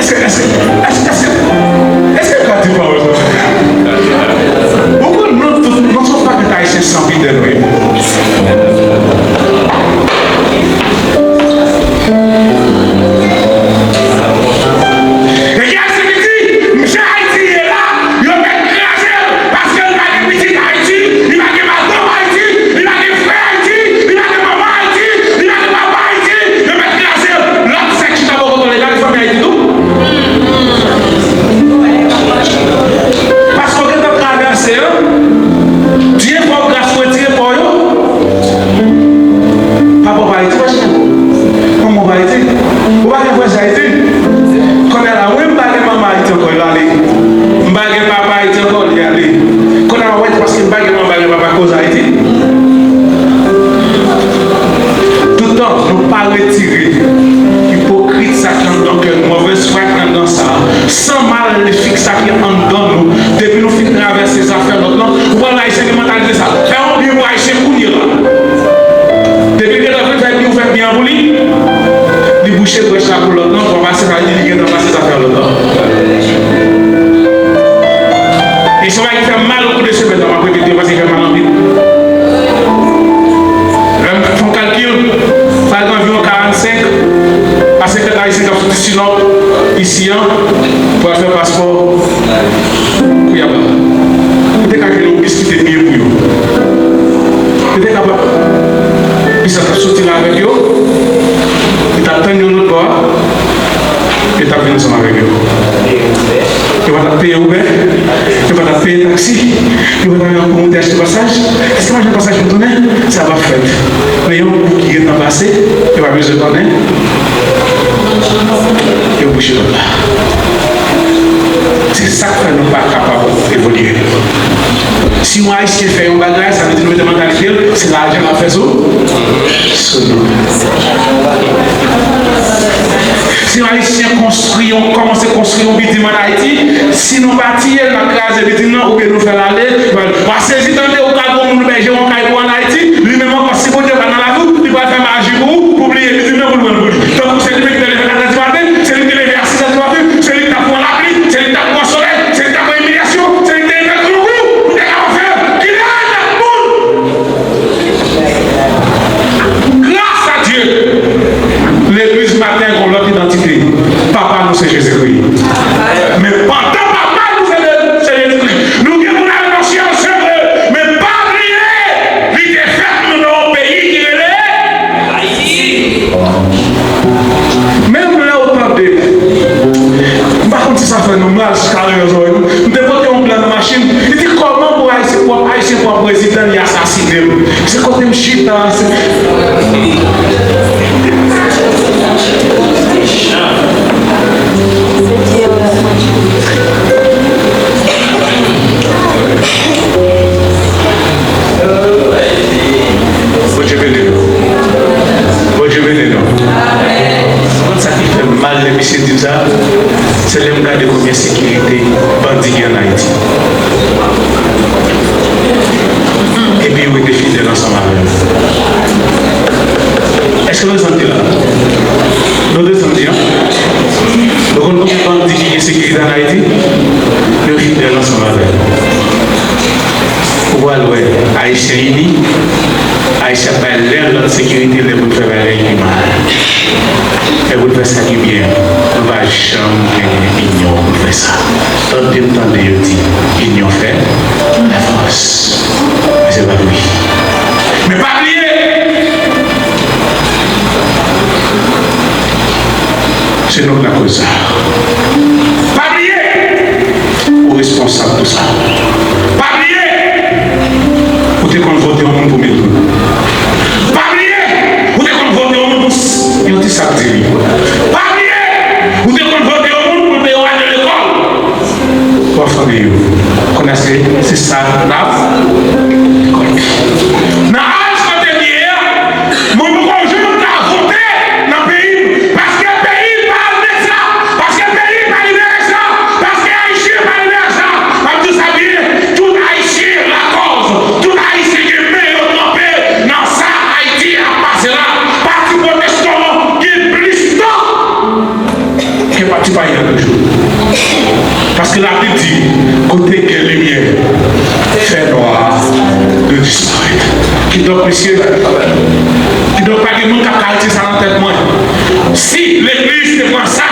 Èske, èske, èske, èske, èske yo ka di pawòl sa? Ou konn nou tout, nou se yon pakèt Ayisyen san pidè nou ye. E gen Ayisyen ki di, "Jan Ayiti ye la, yo mèt kraze l, paske l pa gen pitit Ayiti, li pa gen madanm Ayiti, li pa gen frè Ayiti, li pa gen manman Ayiti, li pa gen papa Ayiti, yo mèt kraze l." Lòt sèks chita bò kote w, gade fanmi Ayiti tou. Paske w gentan travèse yo, Dye fè w gras pou retire pa w yo. Papa w pa Ayiti, pa chita. Manman w pa Ayiti. Ou pa gen frè Ayiti. Kounye a la, wi, m pa gen manman Ayiti ankò, l ale. M pa gen papa Ayiti ankò, li ale. Kounye a la, w wè, paske m pa gen manman, pa gen papa, koz Ayiti. Toutan nou pa retire ipokrit sa ki anndan kè nou, move fwa ki anndan sa, san mal, fiks sa ki anndan nou, depi nou fin travèse zafè lòt lan, ou pral wè Ayisyen gen mantalite sa. Fè yon byen pou Ayisyen kounye a. Depi l gentan fin fè byen, ou fè byen an pou li, li bouche brèch la pou lòt lan, pou pase, sa vle di li gentan pase zafè lòt lan. E se yon bagay ki fè m mal o kou de semèn nan, m ap repete yo paske li fè m mal anpil. Lè m fè yon kalkil, sa gen anviwon karannsenk a senkant Ayisyen k ap soti Sinòp isi a pou al fè paspò Kouyaba. Yo te ka jwenn yon bis ki te byen pou yo. Yo te kapab, bis la t ap soti la avèk yo, yo t ap tann yo lòt bò a, yo t ap vin ansanm avèk yo. Yo pa t ap peye Uber, yo pa t ap peye taksi, yo pa t ap gen pou moun te achte pasaj. Èske m achte pasaj pou tounen? Sa p ap fèt. Men yon kou ki gentan pase, yo pa bezwen konnen. Yo bouche lòt la. Se sa k fè nou pa kapab evolye. Si yon Ayisyen fè yon bagay, sa vle di nou mete mantalite l, se lajan l ap fè sou, sou nou. Si yon Ayisyen konstwi yon, kòmanse konstwi yon bidinm ann Ayiti, si nou pa tiye l, n ap kraze bidinm nan, oubyen nou fè l ale, w a sezi tande ou ka gen yon moun bèje yon kay pou ann Ayiti, li menm ankò, si Bondye pa nan lavi w, li pral fè maji pou ou, pou bliye bidinm nan, pou l pran l pou li. Tankou se li menm ki te leve a kat è di maten, se li ki te leve a sis è di maten, se li ki t ap pran lapli, se li ki t ap pran solèy, se li ki t ap pran imilyasyon, se li ki te leve grangou pou te kapab fè l. Kilè l ap moun? Gras a Dye, legliz maten gon lòt idantite. Papa nou se Jezikri. Men pandan papa nou se, se Jezikri, nou gen pou n al nan syèl, se vre. Men pa bliye, li te fèt nou nan yon peyi ki rele Ayiti. Menm lè w tande, m pa konn si sa fè nou mal jiska reyè zòrèy nou. M te pote yon blan nan machin, li di, "Kòman pou Ayisyen pwòp, Ayisyen pwòp prezidan, li asasinen l?" Se kote m chita a, se Bondye beni nou. Bondye beni nou. Ou konn sa ki fè m mal lè misye di m sa? Se lè m gade konbyen sekirite bandi gen ann Ayiti. Epi yo rete fidèl ansanm avè l. Èske nou santi la? Nou te santi, an? Nou konn konbyen bandi ki gen sekirite ann Ayiti? Yo fidèl ansanm avè l. Ou pral wè, Ayisyen ini, Ayisyen ap bay lè lòt sekirite lè pou n fè bagay ki mal. Lè pou n fè sa ki byen, nou pa janm genyen inyon pou n fè sa. Tande m tande yo di, inyon fè lafòs. Men se pa vre. Men pa bliye, se nou k lakòz sa. Pa bliye, ou responsab pou sa. Pa bliye, ou te konn vote yon moun pou mil goud. Pa bliye, ou te konn vote yon moun pou s-, yon ti sak diri. Pa bliye, ou te konn vote yon moun pou l peye w ane lekòl. Pou w ap fande yo. Kounye a se, se sa n ap rekòlte. Nan aj kote m ye a, mwen poko janm ka vote nan peyi m, paske peyi m pa admèt sa, paske peyi m pa libere sa, paske Ayisyen pa libere sa. M ap di w sa, Paske Labib di, kote gen limyè, fènwa dwe disparèt. Kidonk, mesye, kidonk, pa gen moun k ap ka retire sa nan tèt mwen. Si legliz te pran sa,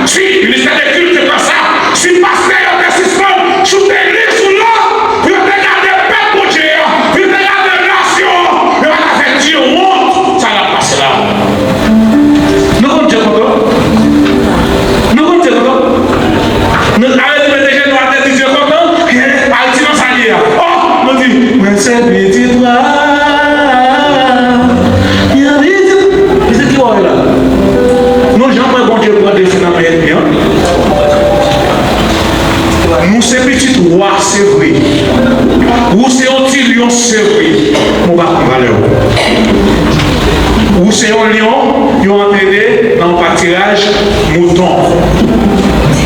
si ministè de kilt te pran sa, si pastè yo te sispann choute li sou lòt, yo te gade pèp Bondye a, yo te gade nasyon an, yo pa ta fè Dye wont sa k ap pase la. Nou konn Dye kontan? Nou konn Dye kontan? Nou, alè nou mete jenou atè, di Dye kontan, Ayiti nan sa li ye a. Oh, nou di, mwen se pitit wa. Pitit, pitit ki wa la? Nou janm wè Bondye pran defi nan men ènmi an? Nou se pitit wa, se vre. Ou se yon ti lyon, se vre. Mwen pa konn valè w. Ou se yon lyon, yo antrene nan yon patiraj mouton.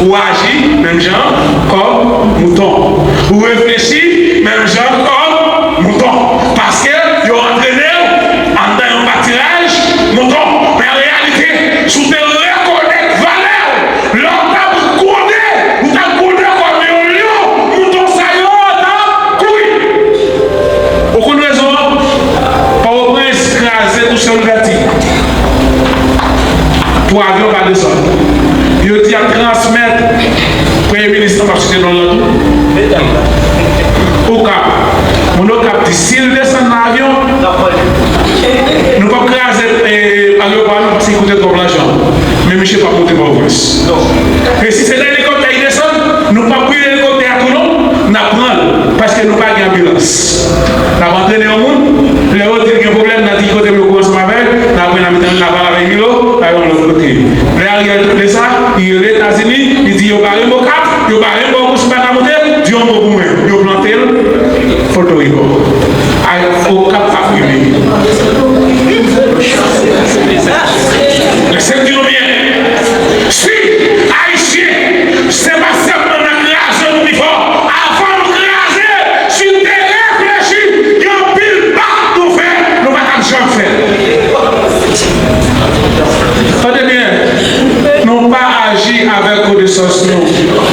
Ou aji menm jan kòm mouton. Ou reflechi menm jan kòm mouton. Paske yo antrene w anndan yon patiraj mouton. Men an reyalite, si w te rekonèt valè w, lè w t ap gwonde, ou t ap gwonde kòm yon lyon, mouton sa yo t ap kouri. Ou konn rezon an? Pòtoprens kraze tou Sèlvèti pou avyon pa desann. Yo di y ap transmèt Premye Minis lan, m ap site non l lan tou. Okap. Moun Okap di, si l desann nan avyon, nou p ap kraze, e, aryopò a non, paske li koute twòp lajan. Men misye p ap monte Pòtoprens. E si se nan elikoptè li desann, nou p ap brile elikoptè a tou non, n ap pran l, paske nou pa gen anbilans. N ap antrene yon moun, lè yo di l gen pwoblèm, n a di ki kote pou yo kouri ansanm avè l, n ap pran l nan mitan, n a pale avèk Milo, l al yon lòt kote. Lè Ariel tande sa, li rele Etazini, li di yo bare m Okap, yo bare m Pòtoprens, m pa ka monte, di yon mo pou mwen. Yo plante l Pòtoriko. Ay, Okap ap rive. Lèse m di nou byen. Si Ayisyen, se pa sèlman nan kraze nou pi fò. Avan nou kraze, si n te reflechi, gen anpil bak nou fè, nou pa t ap janm fè. Tande byen, nou pa aji avèk konesans nou.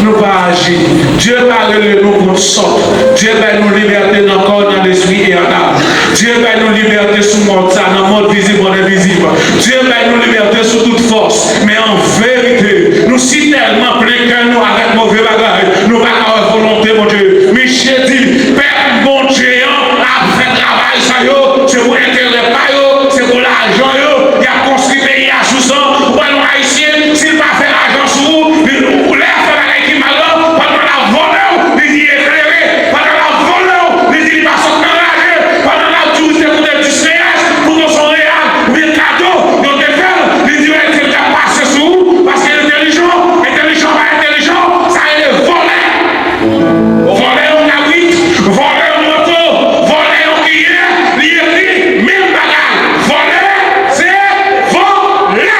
Nou pa aji. Dye pa rele nou pou n sòt. Dye bay nou libète nan kò, nan lespri e nan nam. Dye bay nou libète sou mond sa, nan mond vizib, mond envizib. Dye bay nou libète sou tout fòs. Men an verite, nou si tèlman plen kè nou avèk move bagay, nou pa ka wè volonte Bondye. Misye di, pèp Bondye an ap fè travay sa yo, se pou enterè pa yo, se pou lajan yo, y ap konstwi peyi a sou san. Ou wè yon Ayisyen, si l pa fè lajan sou ou, li, ou lè fè bagay ki mal lan, pandan l ap vòlè w, li di eklere, pandan l ap vòlè w, li di li pa sot nan raje, pandan l ap di w li te koute dis reyal, poutan se yon reyal, oubyen kado, yo te fè l, li di yo te ap pase sou ou, paske entèlijan, entèlijan pa entèlijan, sa rele vòlè. Vòlè yon kabrit, vòlè yon moto, vòlè yon kiyè, li ekri menm bagay. Vòlè, se vòlè.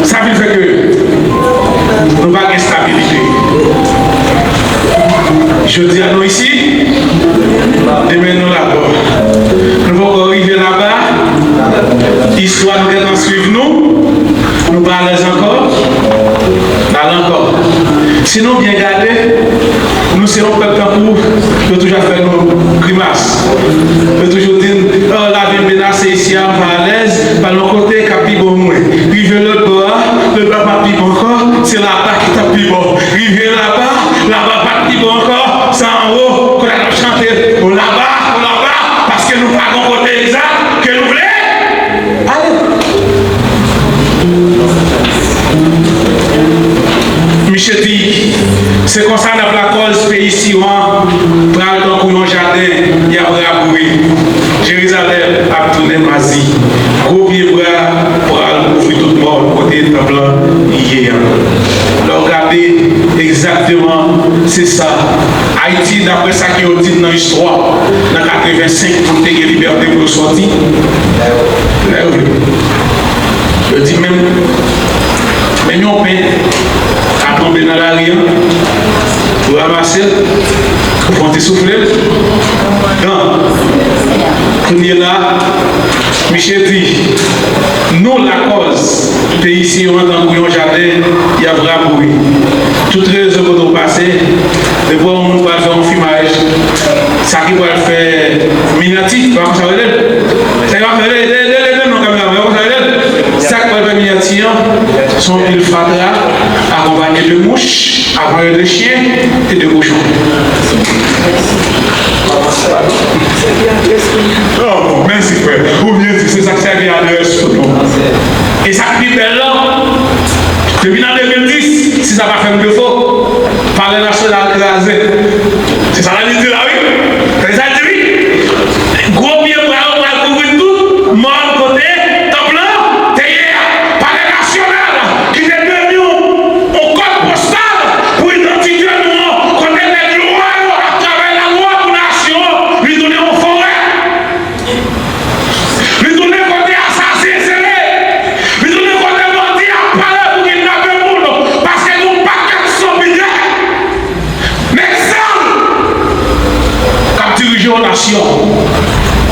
Sa vin fè ke nou pa gen estabilite. Jodi a nou isi, demen nou laba. Nou poko rive laba, istwa nou gentan swiv nou, nou pa alèz ankò, n al ankò. Si nou byen gade, nou se yon pèp tankou yo toujou ap fè nou grimas. Yo toujou di n, oh, lavi m menase isi a, m pa alèz, pa l yon kote k ap pi bon pou mwen. Rive lòt bò a, lòt bò a p ap pi bon ankò, se laba ki t ap pi bon. Rive laba, laba p ap pi bon ankò, se anwo kote n ap chante, o laba, o laba, paske nou pa gon kote egzak ke nou vle ale. Misye di, se konsa n ap lakòz peyi Siyon an pral tankou yon jaden, y ap raboure. Jerizalèm ap tounen mazi. Gwo pye bwa pral kouvri tout mòn kote tanp lan ye a. Lè w gade egzakteman, se sa. Ayiti, daprè sa ke yo di n nan istwa, nan katrevensenk, pou n te gen libète pou yo sòti. Lè yo, yo di menm, menm yon pen ka tonbe nan lari an, yo ranmase l, Misye di, nou lakòz Ayisyen yo an tankou yon jaden, y ap rabouyi. Tout rezo kote w pase, depi w wè yon moun pral fè yon fimaj, sa ki pral fè minyati, se pa konsa yo rele l? Sa ki pral fè, rele, rele, rele, non, kameraman, se pa konsa yo rele l? Sa ki pral fè minyati an, se yon pil fatra, akonpanye de mouch, akonpanye de chen e de kochon. Oh, mèsi, frè. Ou byen di, se sa k sèvi adrès tout moun. E sa k pi bèl lan, depi nan de mil dis, si sa pa fè m defo, Palè Nasyonal kraze. Se sa l di la, wi. Se sa l di, wi. Gwo pye bwa yo pral kouvri tout mòn kote tanp lan te ye a. Palè Nasyonal, ki te devni yon, yon kòd postal pou idantite nou an, kote nèg lwa yo ap travay lalwa pou nasyon an, li tounen yon forè. Li tounen kote asasen sere. Li tounen kote bandi ap pale pou kidnape moun. Paske gen yon pakèt san bidè, nèg sal k ap dirije yon nasyon.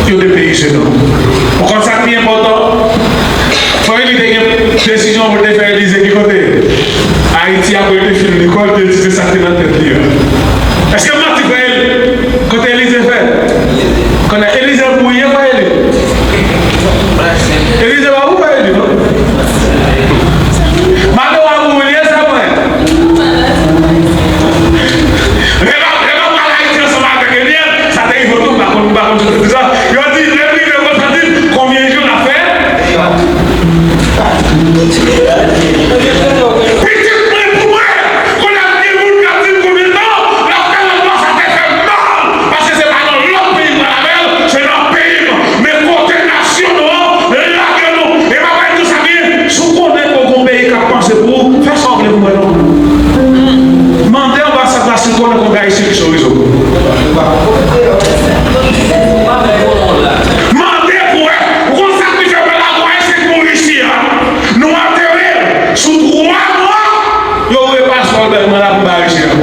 Yo depeyize nou. Ou konn sa k pi enpòtan? Fò Eli te gen desizyon pou l te fè Elize ki kote? Ayiti, apre l te fin lekòl, te di se sa k te nan tèt li an. Èske m manti, frè Eli? Kote Elize fè? Konnen Elize pou ye, frè Eli? Elize pa pou frè Eli, non? Maten w a pou ye, sa mwen. Lè m ap, lè m ap pale Ayiti ansanm avèk Eliel, sa te rive tou, m pa konn, m pa konn si se sa. Yo di, lè m rive konsa, di, konbyen jou n ap fè? Pitit mwen pou mwen, kounye a gen moun k ap di m konbyen tan l ap fè nan nò, sa te fè m mal, paske se pa nan lòt peyi m pral avè l, se nan peyi m. Men kote nasyon nou an lage nou, e m ap bay tou sa byen, si w konnen ke w gen yon peyi k ap panse pou ou, fè sa w vle pou mwen non. Mande anbasadè la si l konnen konbyen Ayisyen ki sou rezo. Mande pou wè, ou konn sa k rive pèp la, konbyen Ayisyen ki mouri isi a? Nou antere l sou twa mwa, yo voye paswa l bay mwen la pou m bay Ayisyen an.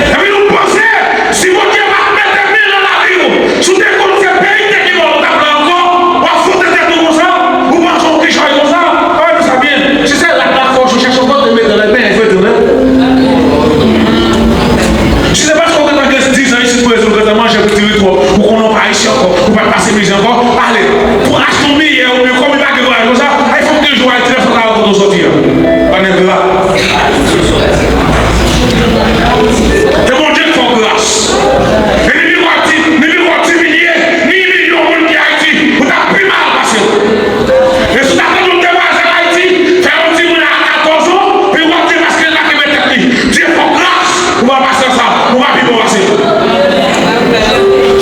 Epi nou panse, si Bondye pa t mete men nan lavi w, si w te konn se peyi te ki bò w t ap la ankò, w ap fwote tèt ou konsa, ou panse w kichòy konsa, pa wè nou sa byen. Si se rat la fòs ou chèche w fòs, te mete lè, men, fwete w, men. Si se paske w gentan gen dizan isit, prezan, w gentan manje pou diri twòp, ou konnen w pa Ayisyen ankò, ou pa t pase mizè ankò, ale, pou achte yon biyè oubyen kòm li pa gen vwayaj konsa, ay fòk te jou Ayiti, lè fòk la kote w sòti a. Pa nèg la. Se Bondye k fè w gras. E li pi gwo ti, li pi gwo ti milye, ni milyon moun ki Ayiti, ou t ap pi mal pase l. E si w ta tande yon demwazèl Ayiti, fè yon timoun a katòz an, pi w ap di paske l pa kenbe tèt li. Dye fè w gras, ou pa pase sa, ou pa pi bon pase l.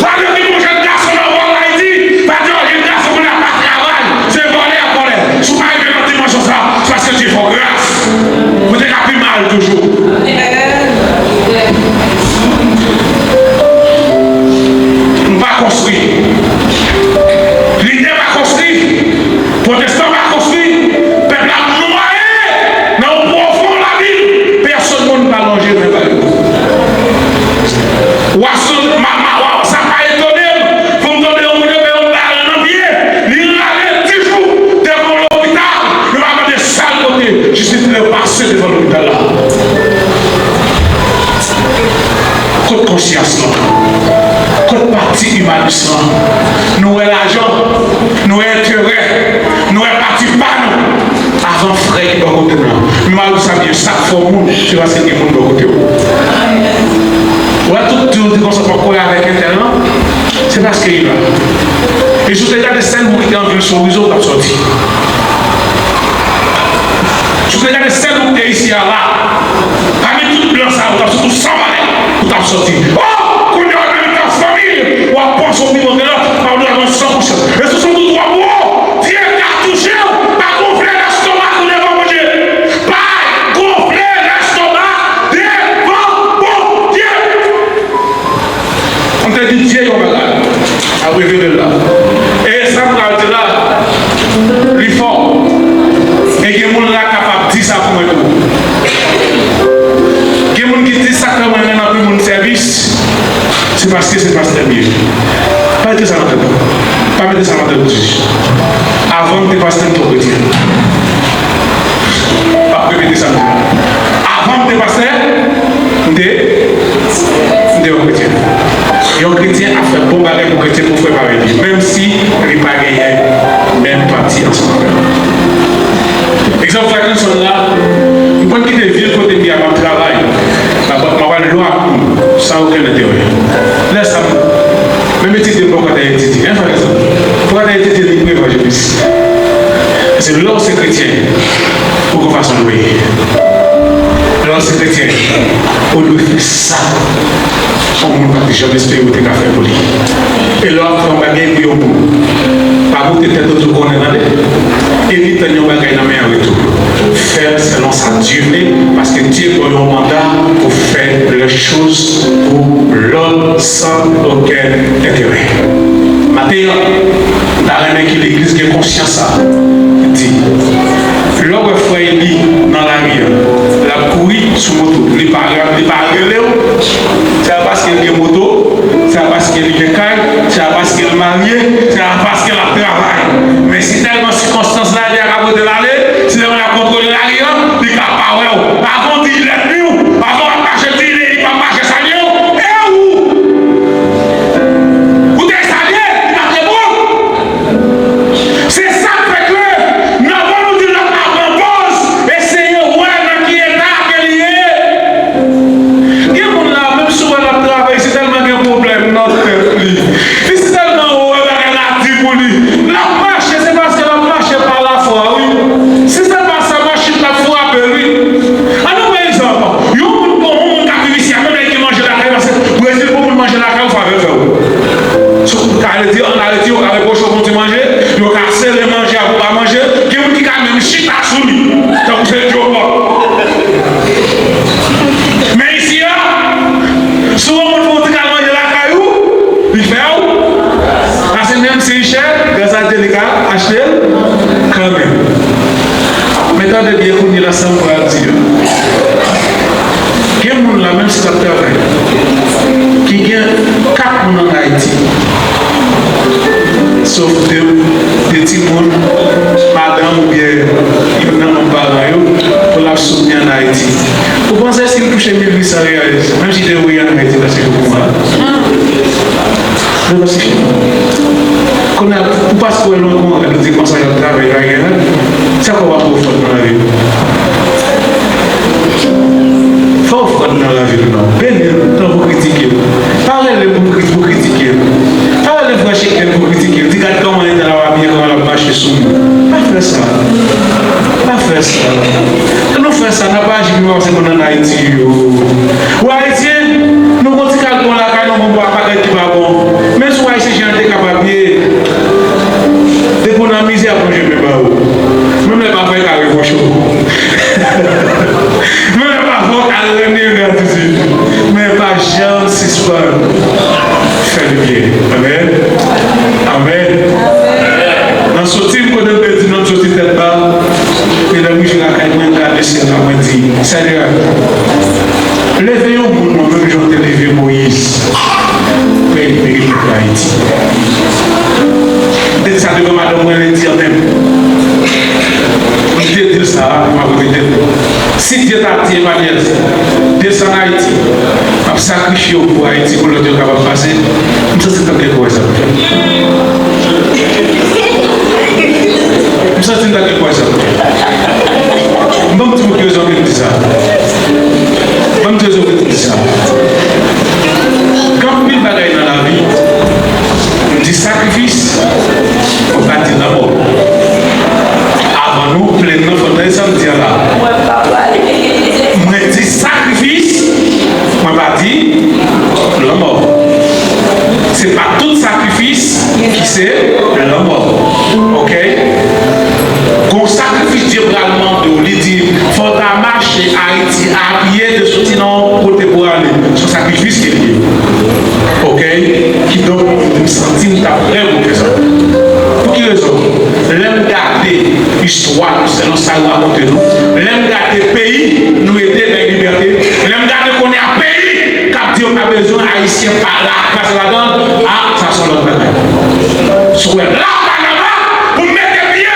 Sa vle di yon jèn gason nan vòl Ayiti, pa di yon jèn gason moun ap pa travay, se vòlè ap vòlè. Si w pa rive nan dimansyon sa, se paske Dye fè w gras. Ou te ka pi mal toujou. Nou pa konstwi. Lidè pa konstwi. Pwotestan pa konstwi. Pèp la ap nwaye nan yon pwofon labim. Pèsonn moun pa lonje men ba yo. Wa sou, ma, ma, wa, sa pa etone m pou m tande yon moun yo fè yon bal nan pye, li rale di jou devan yon lopital, yo pa mande sa l pote, jis li trepase devan lopital la. Kot konsyans lan? Kot pati imanis lan? Nou wè lajan, nou wè enterè, nou wè pati pa nou avan frè ki bò kote m lan. Men m ap di sa byen, sa k fè w moun, se paske gen moun bò kote w. Ou wè tout di w di konsa, w ap kwè avèk entèl lan, se paske li la. E si w te gade sèl moun ki te an vil sou Rizo, w t ap sòti. Si w te gade sèl moun ki te isi a la, pami tout blan sa yo, w t ap sòti san valè, ou t ap sòti. Oh! Kounye a w nan mitan fanmi w, w ap panse w pi bon ke lòt, pa w dwe avanse san konsyans. E si w santi w twò gwo, Dye ka touche w, pa gonfle lèstomak ou devan Bondye. Pa gonfle lèstomak devan Bondye. M te di Dye yon bagay, ap revele l la. E sa m pral di la, li fò. E gen moun la kapab di sa pou mwen tou. Gen Avan m te pastè, m te yon kretyen. M ap repete sa m di la. Avan m te pastè, m te, m te yon kretyen. Yon kretyen ap fè bon bagay pou kretyen pou fè parèy li, menm si li pa genyen menm pati ansanm avè l. Egzanp, frè Clemson la, m konn kite vil kote m ye a, m ap travay. M ap, m ap al lwa ak moun, san okenn enterè. Lè sa, m, menm etidye m poko ta etidye, en, frè Clemson? Poko ta etidye li pou evanjelis. Paske lè w se kretyen, ou gon fason dwe ye. Lè w se kretyen, ou dwe fè sa yon moun pa t janm espere w te ka fè pou li. E lè w ap fè yon bagay pou yon moun, pa boute tèt ou tou konnen, tande. E li tann yon bagay nan men an retou. Fè l selon sa Dye vle, paske Dye ba w yon manda pou fè lè choz pou lòt san okenn enterè. Maten an, m ta renmen ke legliz gen konsyans sa. Di, lè w wè frè Eli nan lari an, l ap kouri sou moto, li pa, li pa rele w, se pa paske l gen moto, se pa paske li gen kay, se pa paske l marye, se pa paske l ap travay. Men si tèlman sikonstans lavi a ka pote l ale, si tèlman l ap kontwole lari an, li ka pa wè w. Avan w di lèt li w, avan w ap mache di li, li p ap mache salye w, e ou? Ou te salye, li pa t reponn. Se sa k fè ke, nan avan nou di lòt la pran pòz, eseye wè nan ki eta ke li ye. Gen moun la, menm si w wè l ap travay, se tèlman gen pwoblèm nan tèt li. Li si tèlman wè bagay la di pou li. L ap mache, se paske l ap mache pa lafwa, wi. Si se pa sa, machin t ap frape l, wi. Ann nou pran egzanp. Yon moun, bon, yon moun k ap viv isi a, menm lè l gen manje lakay, paske Brezil, bon moun manje lakay, ou favè fè w. Sa vle di, ann Ayiti, yo ka repwoche w pou ti manje, yo ka sere manje a pou pa manje, gen moun ki ka menm chita sou li, tankou se djòkò. Men isi a, si w wè yon moun fè yon ti kal manje lakay ou, li fè w. Paske menm si li chè, gras a Dye li ka achte l kanmenm. Men tande byen kounye a sa m pral di a. Gen moun la, menm si l ap travay, ki gen kat moun ann Ayiti, sof de, de timoun, madanm oubyen youn nan manm paran yo, pou l ap soutni ann Ayiti. Ou panse si l touche mil uit san reyal, menm si te voye ann Ayiti, l ap swiv pou mwa? Mwen pa swiv. Kounye a, ou pa sou wè lwen konn rad, ou di konsa y ap travay, pa gen rad. Sa fè w pa twò fòt nan lavi w? Fò w fòt nan lavi w, non. Beni l, tan pou kritike l. Pa rele pou kri-, pou kritike l. Pa rele frè Chekèn pou kritike l. Di, gad kòman entèl la ap abiye, kòman l ap mache sou moun. Pa fè sa. Pa fè sa. Lè nou fè sa, n ap aji pi mal pase moun ann Ayiti yo. Ou Ayisyen, nou gon ti kal bon lakay nou, bon pa, pa gen ki pa bon. Men si w Ayisyen, jan l te kapab ye, depi w nan mizè, ap lonje men ba ou. Menm lè pa fè kare fò cho. Menm lè pa fè w ka rennen gratitid. Men pa janm sispann fè l byen. Amèn. Amèn. Nan soti m kote m te di non m soti tèt ba, e lè m rive lakay mwen, m gade syèl la, mwen di, Senyè, leve yon moun non menm jan w te leve Moyiz pou libere pèp Ayiti. M te di sa devan madanm mwen lendi an menm. M te di l sa, m ap repete l. Si Dye ta di Emmanuel, desann Ayiti, m ap sakrifye w pou Ayiti, pou lòt yo kapab pase, m santi m t ap gen kouraj sa pou fè. M santi m t ap gen kouraj sa pou fè. M ban m di pou ki rezon ke m di sa. Ban m di rezon ke m di sa. Gen anpil bagay nan lavi, m di sakrifis, mwen pa di lanmò. Avan nou plenn nan, fò tande sa m di a la. Mwen di sakrifis, mwen pa di lanmò. Se pa tout sakrifis ki se lanmò. Oke? Gon sakrifis Dye pral mande w, li di, fò w ta mache Ayiti a pye, te soti nan yon kote pou ale. Se yon sakrifis ke li ye. Oke? Kidonk, m santi m t ap prè pou fè sa. Pou ki rezon? Lè m gade istwa nou, selon sa yo rakonte nou, lè m gade peyi nou rete, nèg libète, lè m gade kounye a peyi k ap di yo pa bezwen Ayisyen pa la, pase ladan l, a, sa se yon lòt bagay. Si w wè la, pa laba, pou m mete pye,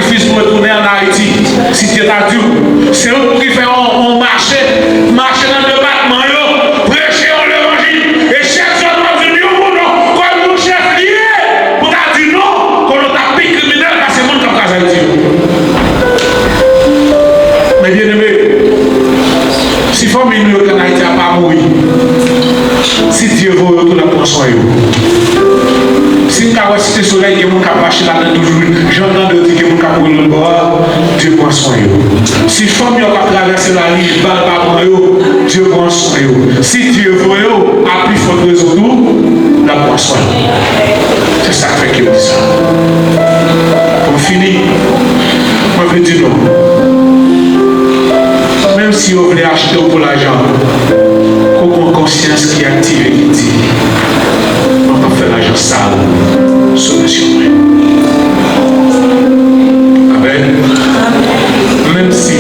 Fis pou retounen ann Ayiti, si Dye ta di w. Se ou ki fè yon, yon mache, mache nan depatman yo, preche yon levanjil, e chak jou w ap di yon moun non, kòm yon chèf li ye, pou ta di non, konnen w ta pi kriminèl pase moun k ap kraze Ayiti yo. Men byeneme, si fanmi nou yo k ann Ayiti a pa mouri, si Dye voye yo tou, l ap pran swen yo. Si n ka wè Site Solèy, gen moun k ap mache ladan toujou, jan m tande yo di gen moun k ap mouri lòt bò a, Dye pran swen yo. Si fanmi yo k ap travèse lari, bal pa pran yo, Dye pran swen yo. Si Dye voye yo, a pi fòt rezon tou, l ap pran swen yo. Se sa k fè ke m di sa. Pou m fini, mwen vle di nou, menm si yo vle achte w pou lajan, fòk w gen yon konsyans ki aktive ki di, mwen p ap fè lajan sal sou mesye mwen. Amèn. Menm si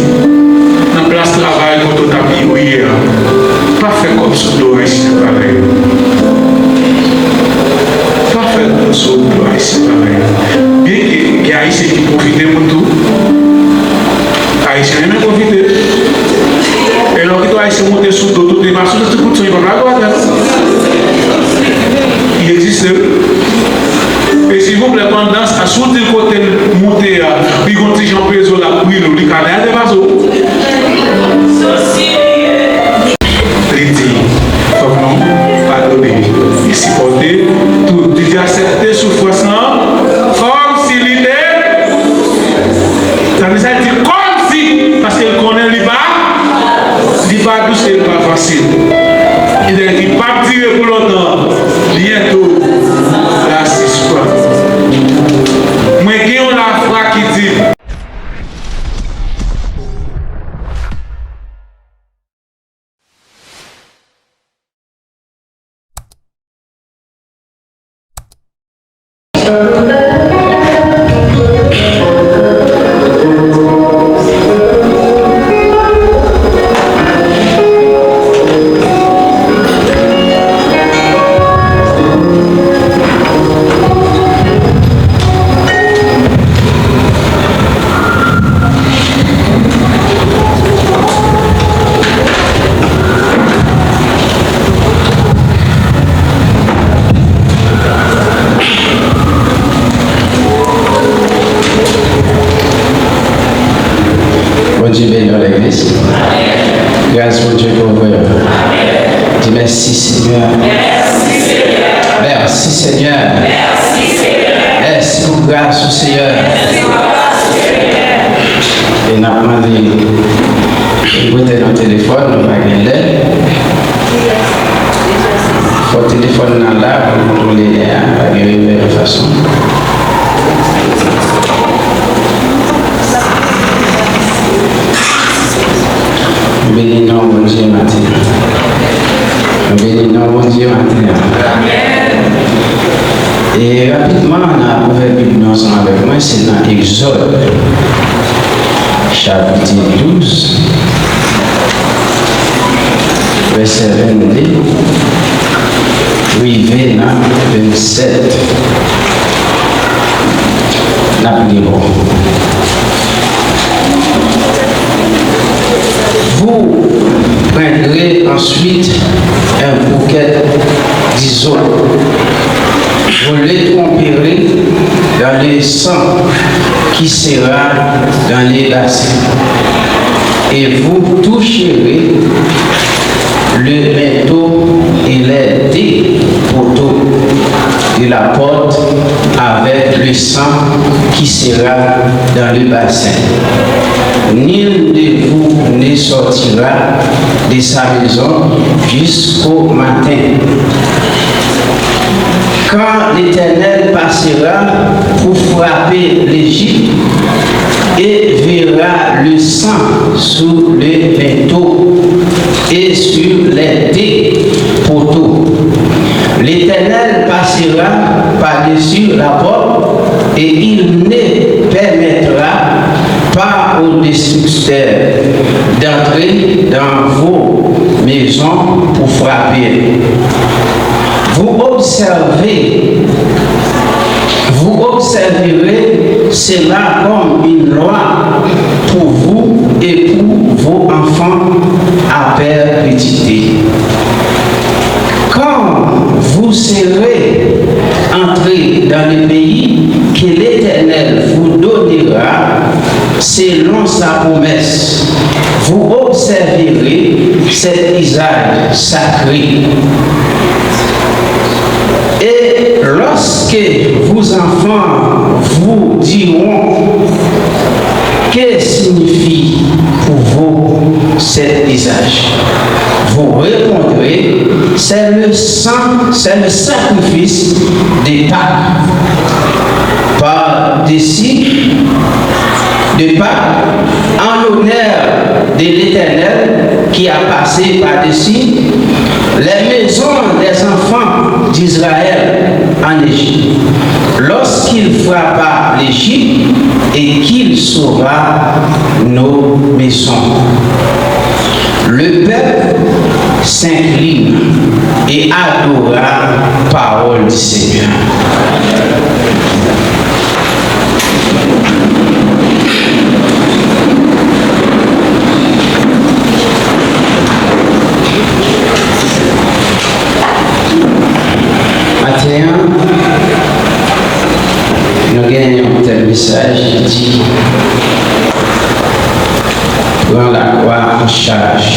nan plas travay kote w t ap ye a, pa fè kòb sou do Ayisyen parèy. Pa fè kòb sou do Ayisyen parèy. Byenke gen Ayisyen ki pwofite moun tou. Ayisyen renmen pwofite. E lè w kite yon Ayisyen monte sou do, tout li pa sou ti kout son, li pa ka gwo atè. Li egziste, wi. E silvouplè, pandan sa, si w di l kote l moute a, li gon ti jan pezo l ap brile w, li ka dèyè depase w. Li di, fòk nou padone e sipòte tout. Li di, aksepte soufrans lan kòmsi li te. Sa vle di, sa l di kòmsi, paske l konnen li pa, li pa dous e li pa fasil. Li di, li p ap dire pou lontan, byento, l a sispann. Mwen gen yon lafwa ki di, Bondye beni w, legliz. Gras Bondye kouvri w. Di mèsi, Senyè. Mèsi, Senyè. Mèsi pou gras ou, Senyè. E n ap mande pou prete nan telefòn, nou pa gen lè. Fò telefòn nan la pou kontwole lè a, pa gen meyè fason. Nou beni non Bondye maten an. Nou beni non Bondye maten an. E rapidman, n a ouvè Bib nou ansanm avèk mwen, se nan Egzòd, chapit douz, vèsè vennde, rive nan vennsèt. N ap li bon. Vous prendrez ensuite un bouquet d'hysope, vous le tremperez dans le sang qui sera dans le bassin, et vous toucherez le linteau et les deux poteaux de la porte avec le sang qui sera dans le bassin. Nul de vous ne sortira de sa maison jusqu'au matin, quand l'Éternel passera pour frapper l'Égypte et verra le sang sur le linteau et sur les deux poteaux. L'Éternel passera par-dessus la porte et il ne permettra pas au destructeur d'entrer dans vos maisons pour frapper. Vous observez, vous observerez cela comme une loi pour vous et pour vos enfants à perpétuité. Quand vous serez entrés dans le pays que l'Éternel vous donnera selon sa promesse, vous observerez cet usage sacré. Et lorsque vos enfants vous diront, que signifie pour vous cet usage? Vous répondrez, c'est le sang, c'est le sacrifice de Pâques. Par-dessus, de Pâques, en l'honneur de l'Éternel qui a passé par-dessus les maisons des enfants d'Israël en Égypte, lorsqu'il frappa l'Égypte et qu'il sauva nos maisons. Le peuple s'incline et adora parole du Seigneur. Maten an, nou gen yon tèm mesaj ki di, Pran lakwa an chaj.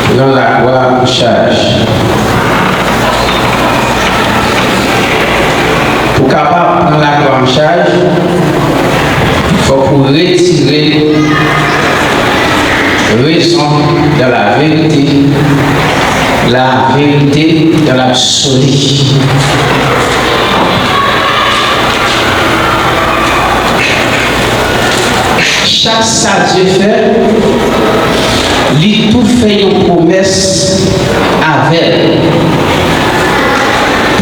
Pran lakwa an chaj. Pou kapab pran lakwa an chaj, fòk ou retire raison dans la vérité, la vérité dans l'absolu. Chak sa Dye fè, li tou fè yon pwomès avè l.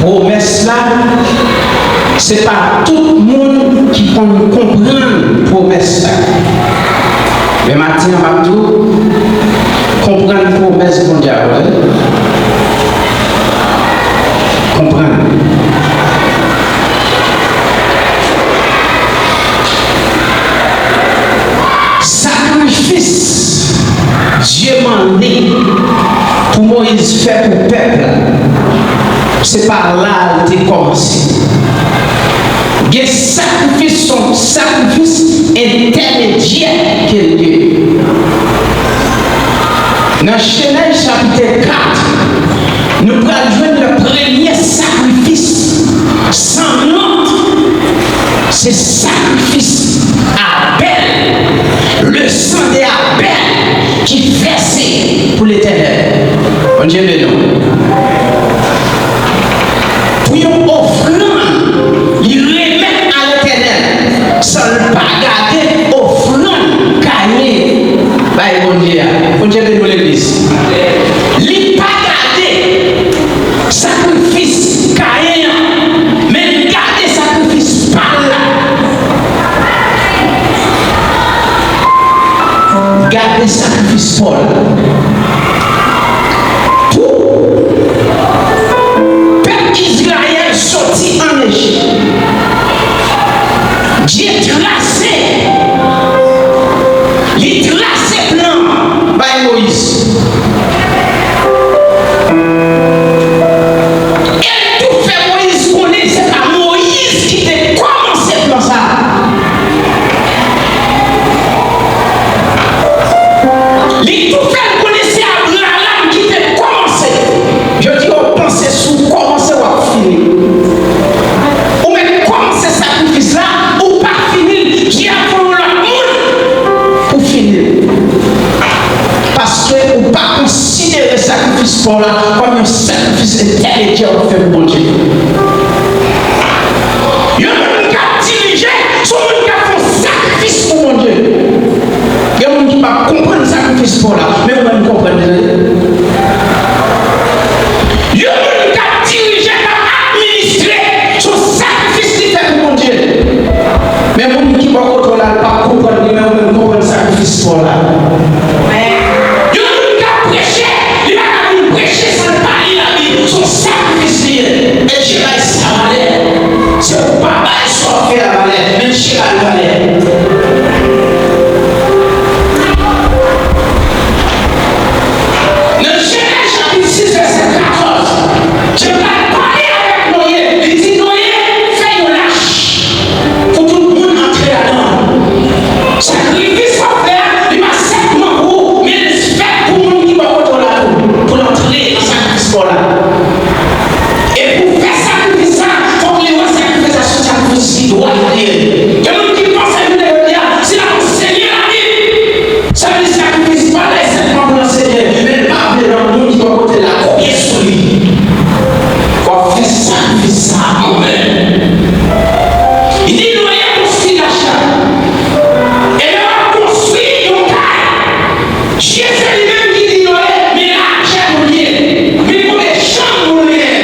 Pwomès la, se pa tout moun ki konn konprann pwomès la. Men maten an, m ap di w, konprann pwomès Bondye a, wi. Konprann. Sakrifis Dye mande pou Moyiz fè pou pèp la, se pa la l te kòmanse. Gen sakrifis, se yon sakrifis entèmedyè ke l ye. Nan Jenèz chapit kat, nou pral jwenn le premye sakrifis san nòt, se sakrifis Abèl, le sang de Abèl ki vèse pou Letènèl. Bondye beni w. Pou yon ofrann li remèt a Letènèl, san l pa gade ofrann Kayen bay Bondye a. Bondye beni w, legliz. Li pa gade sakrifis Kayen an, men li gade sakrifis pa l la. Gade sakrifis Pòl. Pou pèp Izrayèl soti ann Ejip, Dye trase, li trase plan bay Moyiz. E l tou fè Moyiz konnen se pa Moyiz ki te kòmanse plan sa a. Li tou fè l konnen se Abraram ki te kòmanse. Jodi a, w panse si w kòmanse, w ap fini. Ou mèt kòmanse sakrifis la, ou pa fini l, Dye ap voye yon lòt moun pou fini l. Paske ou pa konsidere sakrifis pa w la kòm yon sakrifis entèmedyè w ap fè pou Bondye. Yon moun k ap dirije, se yon moun k ap fè yon sakrifis pou Bondye. Gen moun ki p ap konprann sakrifis pa w la, men ou menm konprann li. Yon moun k ap dirije, k ap administre, se yon sakrifis li fè pou Bondye. Men moun ki bò kote w la, l p ap konprann li, men ou menm konprann sakrifis pa w la. Bondye se li menm ki di nou, men lajè pou l ye, men konbyen chanm pou l genyen.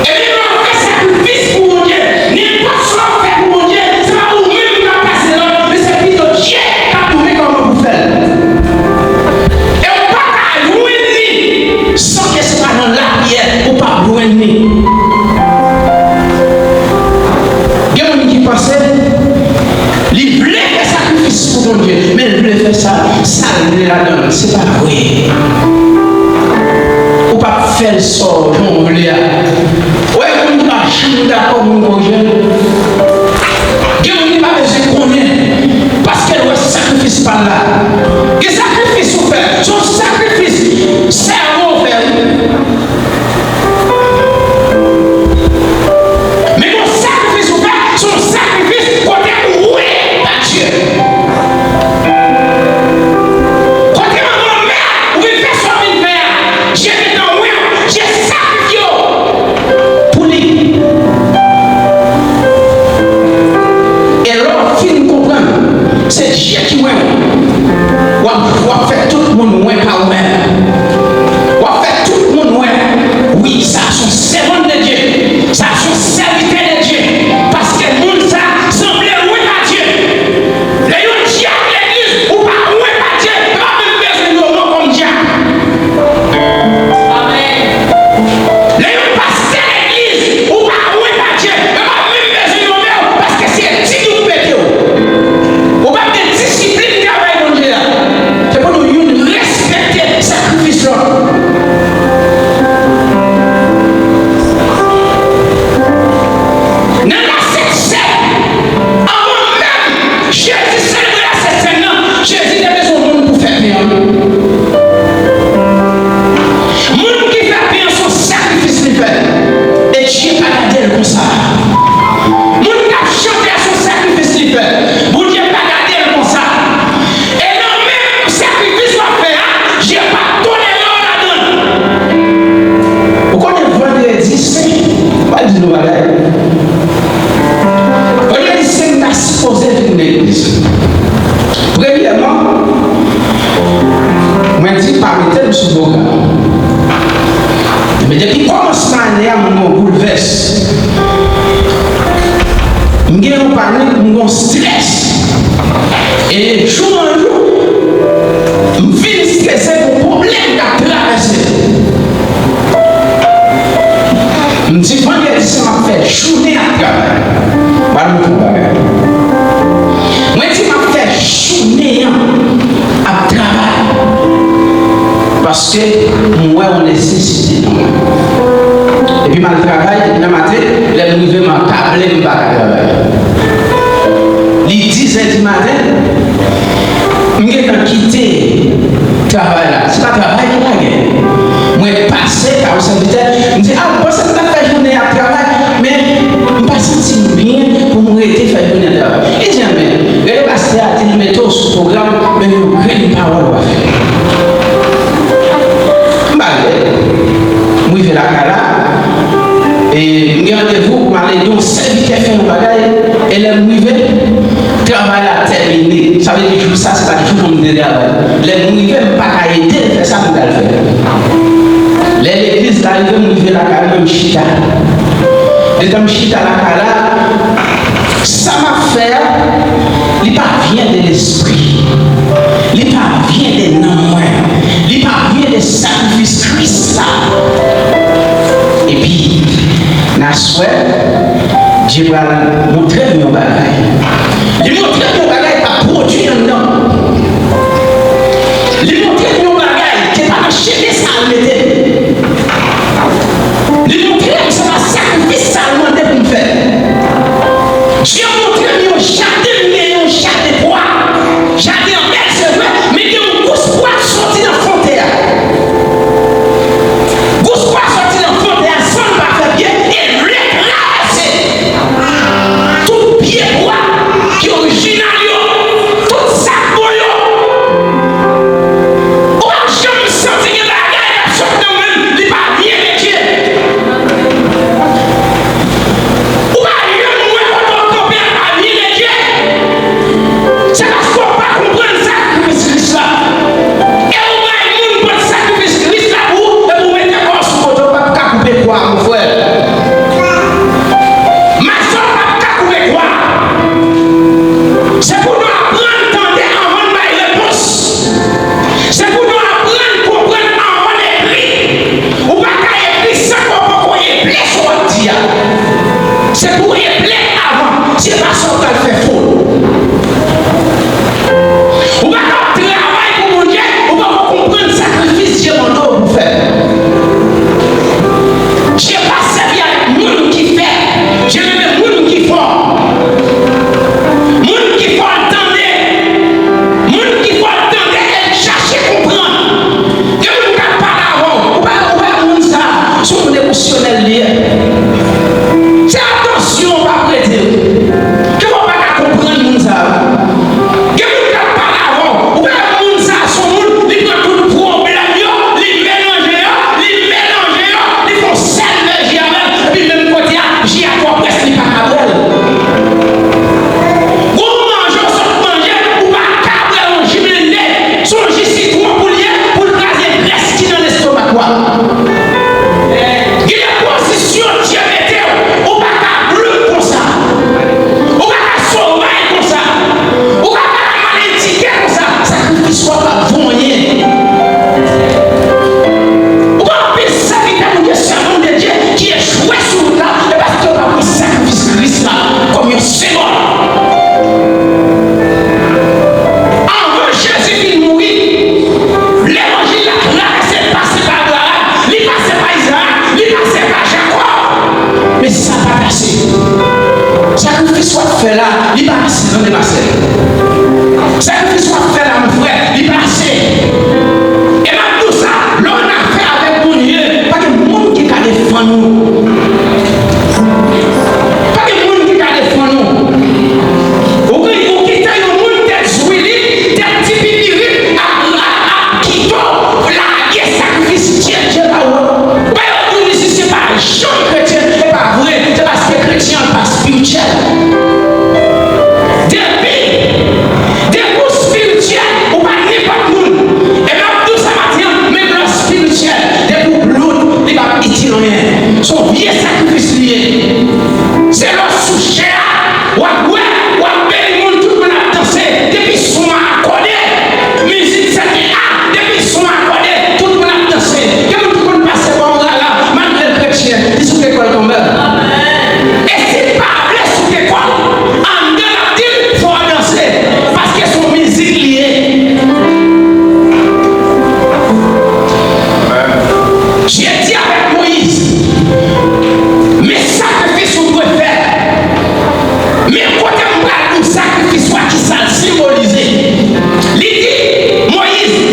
Ebyen, lè w fè sakrifis pou Bondye, nenpòt sa w fè pou Bondye, se pa ou menm k ap pase lòd, men se pito Dye k ap montre kòman pou fè l. E w pa ka jwenn li san ke se pa nan lapriyè ou p ap jwenn li. Gen moun ki panse li vle fè sakrifis pou Bondye, men l vle fè sa, sa l vle ladan l. Se pa vre. Ou p ap fè l sa w jan w vle a. Ou wè, moun pa janm dakò pou moun korije l. Gen moun ki pa bezwen konnen, paske l wè sakrifis pa l la. Gen sakrifis ou fè, se yon sakrifis sèvo w fè, wi. Men gon sakrifis ou fè, se yon sakrifis kote ou rele pa Dye. Kote manman w mè, ou vin fè sa w vin fè a. Dye gentan wè w, Dye sakrifye w pou li. E lè w fin konprann, se Dye ki wè w. W ap, w ap fè tout moun wè pa ou menm. W ap fè tout moun wè, wi, sa se yon sèvant de Dye. Sa se yon sèvitè de Dye. Paske moun sa sanble lwen pa Dye. Lè yon dyab legliz, ou pa lwen pa Dye, yo pa menm bezwen nonmen w kòm dyab. Amèn. Lè yon pastè legliz, ou pa lwen pa Dye, yo pa menm bezwen nonmen w, paske se etid ou pou mete w. Ou p ap gen disiplin travay Bondye a. Se pou nou youn respekte sakrifis lòt. Nan la Sent Sèn, anvan menm Jezi selebre la Sent Sèn nan, Jezi te bezwen moun pou fè pen an. Moun ki fè pen an se yon sakrifis li fè. E Dye pa gade l konsa. Moun k ap chante a se yon sakrifis li fè. Bondye pa gade l konsa. E nan menm sakrifis w ap fè a, Dye p ap tolere w ladan l. Ou konnen vandredi sen, m pral di nou bagay. Vandredi sen, m ta sipoze vin legliz. Premyèman, mwen di pa mete m sou pwogram. Men depi kòmansman ane a, mwen gen yon boulvès. M gen yon panik, m gen yon strès. E jou an jou, m vin strese pou pwoblèm k ap travèse. M di, vandredi sen m ap fè jounen ap travay. M pral montre w bagay. Mwen di, m ap fè jounen an ap travay. Paske m wè yon nesesite nan mwen. Epi m al travay, depi nan maten, lè m rive, m ankable, m pa ka travay. Li dizè di maten, m gentan kite travay la. Se pa travay ki lage. Mwen pase kay yon sèvitè, m di, "A, m panse m t ap fè jounen ap travay, men m pa santi m byen pou m rete fè jounen ap travay." Li di, "Enben, rele pastè a, di l mete w sou pwogram, men yon grenn pawòl w a fè." M pa rele. M rive lakay la, e m gen randevou pou m al ede yon sèvitè fè yon bagay, e lè m rive, travay la tèmine. Sa vle di jou sa, se pa t jou pou m te travay. Lè m rive, m pa ka ede l fè sa m pral fè. Lè legliz la rive, m rive lakay mwen, m chita. Detan m chita lakay la, sa m ap fè a, li pa vyen de lespri. Li pa vyen de nanm mwen. Li pa vyen de sakrifis Kris la. Epi, nan aswè, Dye pral montre m yon bagay. Li montre m yon bagay k ap pwodui anndan m. Li montre m yon bagay ke pa nan chemen sa l mete m. Li montre m se pa sakrifis sa l mande pou m fè. Dye montre m yon jaden, m gen yon jaden pwa. Jaden an bèl, se vre, men gen yon gous pwa k soti nan fon tè a. Gous pwa soti nan fon tè a san l pa fè pye, e l vle travèse.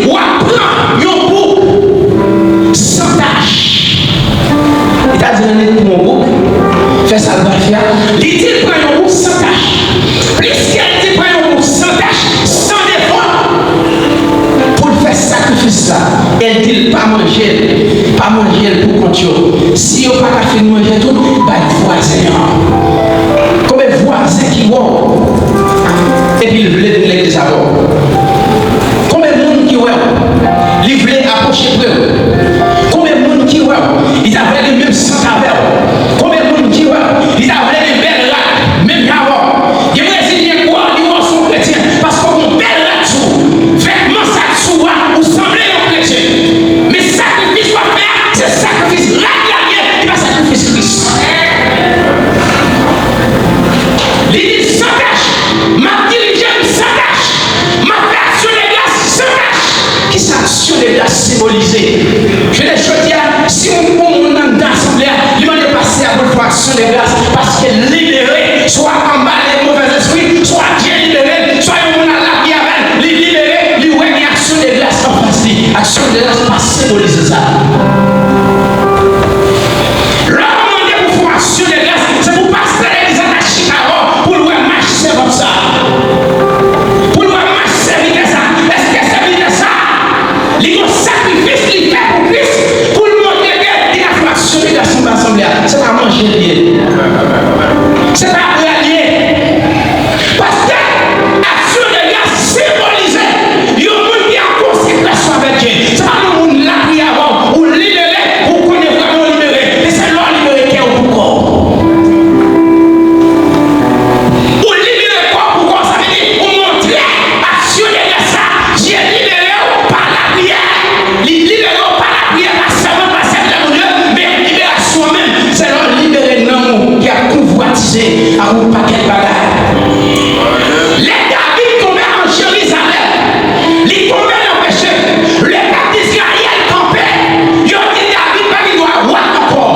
w ap pran yon bouk san tach. Li ta di l annik pran yon bouk, fè sa l pral fè a. Li di l pran yon bouk san tach. Pliske l di pran yon bouk san tach, san defo, pou l fè sakrifis la. E l di l pa manje l, pa manje l pou kont yo. Si yo pa ka fin manje tout, bay vwazen an. Konbyen vwazen ki wè w epi l vle vin legliz avè w? Konbyen moun ki wè w, li vle apwoche pre w? Konbyen moun ki wè w, li ta vle li menm sant avè w? Konbyen moun ki wè w, li ta vle li bèl rad menm jan avè w? Gen Brezilyen k wè w, li wè w se yon kretyen, paske w gen yon bèl rad sou ou. Vètman sa k sou ou a, ou sanble yon kretyen. Men sakrifis w ap fè a, se sakrifis rad la l ye, li pa sakrifis Kris. Li di, san tach, m ap dirije m san tach, m ap fè aksyon de gras san tach. Kisa aksyon de gras senbolize? Jounen jodi a, si yon moun anndan asanble a, li mande pastè a pou l fè aksyon de gras paske l libere, swa anba lè movèzespri, swa Dye libere l, swa yon moun al lapriyè avè l, li libere, li wè gen aksyon de gras anfas li. Aksyon de gras pa senbolize sa. Lè w mande pou fè yon aksyon de gras, se pou pastè legliz la ta chita avè w, pou l wè mach sèvant sa, pou l wè mach sèvitè sa. Èske sèvitè sa, li gon sakrifis li fè pou Kris, pou l montre ke li ka fè aksyon de gras anba asanble a? Se pa manje l ye. Se pa bwè l ye. Paske aksyon de gras senbolize yon moun ki an konsekrasyon avèk Dye. Se pa yon moun lapriyè avè w, ou libere, ou konnen vrèman w libere. Men se lè w libere kè w pou kò w. Ou libere kò w pou kò w, sa vle di ou montre aksyon de gras la. Dye libere w pa lapriyè. Li libere w pa lapriyè, pa sèman, pa sèvitè Bondye, men liberasyon an menm, se lè w libere nanm ou ki ap konvwatize ak yon pakèt bagay. Lè David tonbe an Jerizalèm, li tonbe nan peche. Lepèp Izrayèl kanpe, yo di David pa gen dwa wa ankò.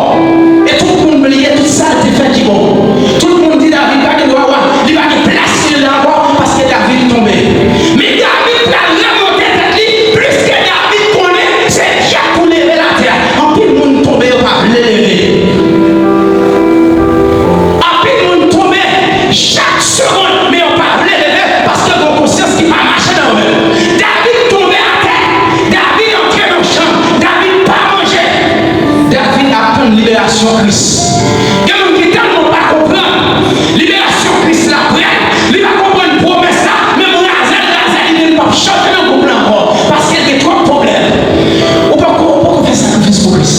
E tout moun bliye tout sa l te fè ki bon. Tout moun di David pa gen dwa wa, li pa gen plas li la ankò, paske David tonbe. Men David pral remonte tèt li, pliske David konnen se dyab pou leve l atè a. Anpil moun tonbe, yo pa vle leve. Anpil moun tonbe chak segonn, men yo pa vle leve paske gen yon konsyans ki pa mache nan yo menm. David tonbe atè, David antre nan chanm, David pa manje. David ap tann liberasyon Kris. Gen moun ki tèlman pa konprann liberasyon Kris la prèt, li pa konprann pwomès la, menm razè l razè, li di l p ap chante nan gwoup la ankò, paske l gen twòp pwoblèm. Ou poko, ou poko fè sakrifis pou Kris.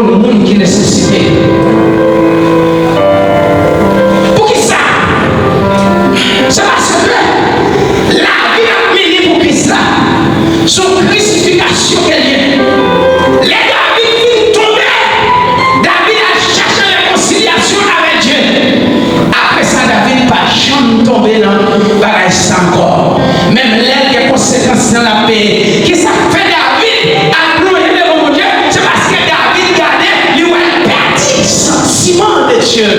Moun ki nesesite. Poukisa? Se paske lavi n ap mennen pou Kris la, se yon krisifikasyon ke l ye. Lè David fin tonbe, David al chache rekonsilyasyon avèk Dye. Apre sa, David pa janm tonbe nan bagay sa ankò. Menm lè l gen konsekans nan l ap peye. Kisa k fè David al plonje devan Bondye? Se paske David gade, li wè l pèdi santiman de Dye.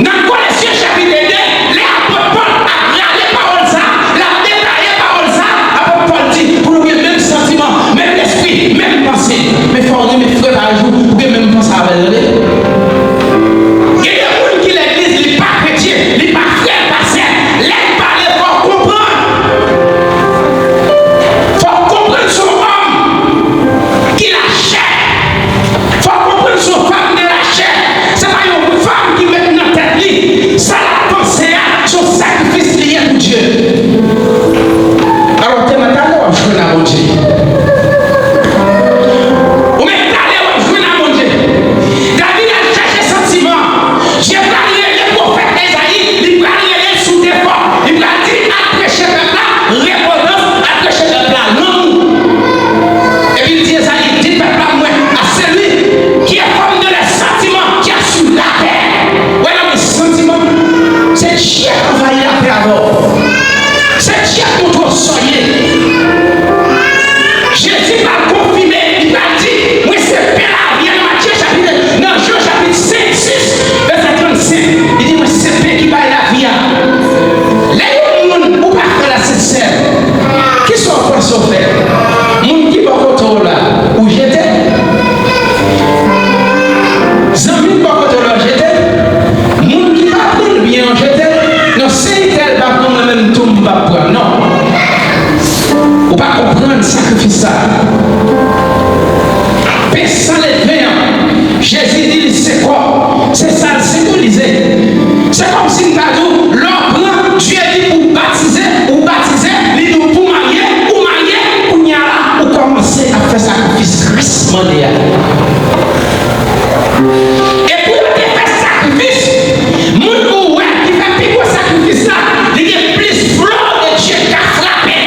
Nan Kolesyen chapit de, lè apot Pòl ap rale pawòl sa, l ap detaye pawòl sa, apot Pòl di, pou nou gen menm santiman, menm lespri, menm panse. Men fò w renmen frè pa jou, pou gen menm panse avè l, tande. Gen de moun ki legliz, li pa kretyen, li pa frè, l pa sè. Lè l pale, fò w konprann. Fò w konprann se yon òm ki lachè. Fò w konprann se yon fanm de lachè. Se pa yon fanm ki met nan tèt li sa l ap panse a, se yon sakrifis li ye pou Dye. Alò, tèm nan, talè w ap jwenn a Bondye. Ou menm talè w ap jwenn a Bondye. David al chache santiman. Dye pral rele pwofèt Ezayi, li pral rele l sou defo. Li pral di, al preche pèp la repozans, al preche pèp la lanmou. Epi l di Ezayi, di pèp la mwen, à celui qui est forme de les sentiments qui a sur la terre. Wè nan santiman, se Dye k anvayi latè avè w. Se Dye k montre w sa w ye. Jezi pral konfime, li pral di, mwen se pen lavi a, nan Matye chapit, nan Jan chapit senk, sis, vèsè trannsenk. Li di, mwen se pen ki bay lavi a. Lè yon moun ou pa fè l a Sent Sèn, kisa w panse w fè? Moun ki bò kote w la, ou jete? Zanmi m bò kote w la, w jete? Moun ki pa pran l byen an, jete? Non, se entèl pa pran mwen menm tou, m p ap pran, non. Ou pa konprann sakrifis sa. Pen san ledven an, Jezi di li se kò, se sa l senbolize. Se kòmsi m ta di w, lè w pran, Dye di pou w batize, ou batize, li di w pou w marye, ou marye, kounye a la, ou kòmanse ap fè sakrifis Kris mande a. E pou yo te fè sakrifis, moun ou wè ki fè pi gwo sakrifis la, li gen plis flò de Dye k ap frape.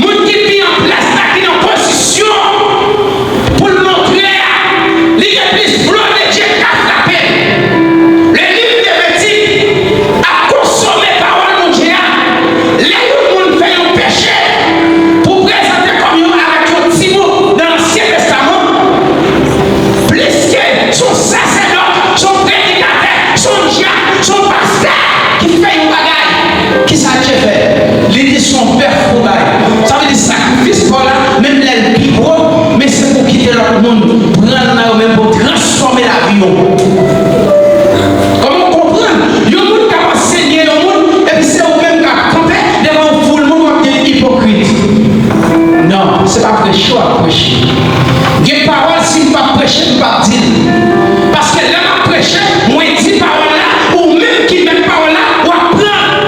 Moun ki pi an plas la, ki nan pozisyon pou l montre a, li gen plis flò de Dye k ap frape. Le liv Levitik ap konsome pawòl Bondye a. Lè yon moun fè yon peche, pou prezante kòm yon avèk yon timoun nan Ansyen Testaman, plis ke se yon sasèdòt, se yon predikatè, se yon dyak, se yon pastè ki fè yon bagay, kisa Dye fè? Li di se yon bèf pou bay. Sa vle di sakrifis pa w la, menm lè l pi gwo, men se pou kite lòt moun pran l nan yo menm pou transfòme lavi yo. Kòman w konprann yon moun k ap ansenye yon moun, epi se ou menm k ap kanpe devan yon foul moun w ap di l ipokrit? Non, se pa preche w ap preche. Gen pawòl, si m p ap preche, m p ap di l. Paske lè m ap preche, mwen di pawòl la, ou menm ki mèt pawòl la, w ap pran l.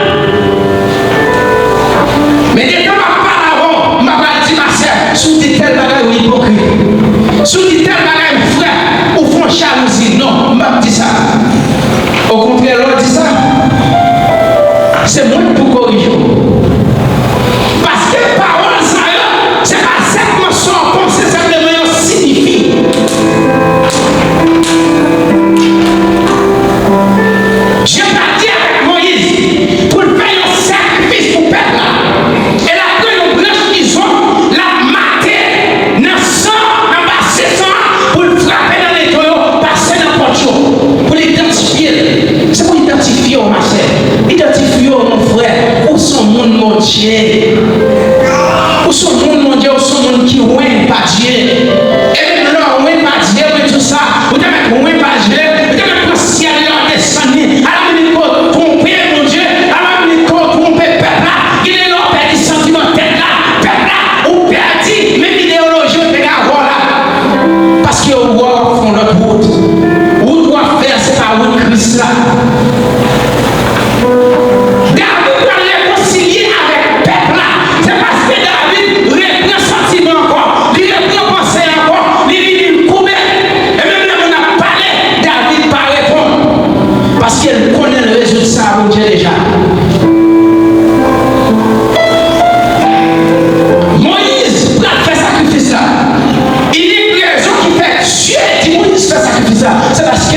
Men detan m ap pale avè w, m pa pral di pastè, si w di tèl bagay, ou ipokrit. Si w di tèl bagay, frè, ou fè yon jalouzi. Non, m p ap di sa. Okontrè, lè w di sa, se mwen k pou korije w. Paske pawòl sa yo, se pa senpman sa w panse, senpleman yo siyifi. Dye pa di avèk Moyiz pou l fè yon sakrifis pou pèp la. E l ap pran yon branch izòp, l ap mate nan san, nan basen san an, pou l frape nan leton yo, pase nan pòt yo, pou l idantifye l. Se pou idantifye w, ma sè. Idantifye w, mon frè.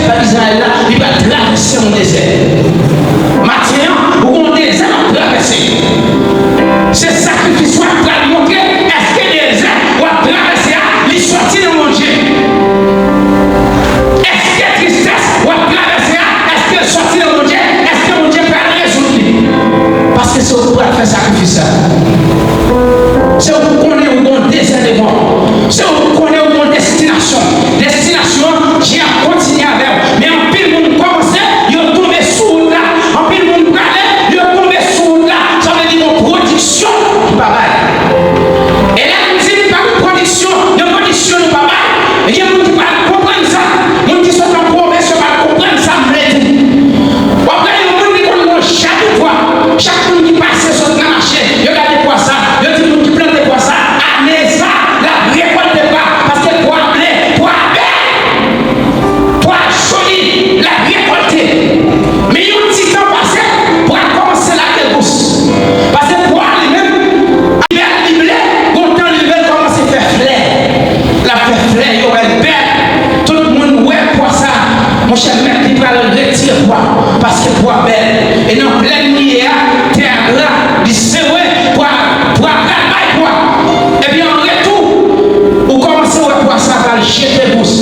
Pèp Izrayèl la, li pral travèse yon dezè. Maten an, ou gon dezè w ap travèse. Se sakrifis ou a pral montre, èske dezè w ap travèse a, li sòti nan Bondye? Èske tristès w ap travèse a, èske l sòti nan Bondye? Èske Bondye pral rezoud li? Paske se ou ki pral fè sakrifis la. Se ou ki konnen ou gon dezè devan w. Se ou ki konnen ou gon destinasyon. Destinasyon an, Dye ap kontinye avè w. Men anpil moun kòmanse, yo tonbe sou wout la. Anpil moun prale, yo tonbe sou wout la. Sa vle di gon pwodiksyon ki pa bay. E lè m di n pa gen pwodiksyon, gen pwodiksyon nou pa bay, gen moun ki pral konprann sa. Moun ki sot nan pwovens yo pral konprann sa m vle di. W ap gade yon moun ki konn gon jabitwa. Chak moun ki pase sot nan mache, yo gade pwa sa, yo di moun ki plante pwa sa, ane sa, l ap rekòlte pwa, paske pwa ble, pwa bèl, pwa joli, l ap rekòlte. Men yon ti tan pase, pwa kòmanse lage gous. Paske pwa li menm, li bèl, li ble, gon tan li rive, l kòmanse fè flè. L ap fè flè, yo wè l bèl. Tout moun wè pwa sa. Monchè, mèt li pral retire pwa, paske pwa bèl. E nan plèn li ye a, tè a gra, li sewe, pwa, pwa pral bay pwa. Epi an retou, ou kòmanse wè pwa sa pral jete gous.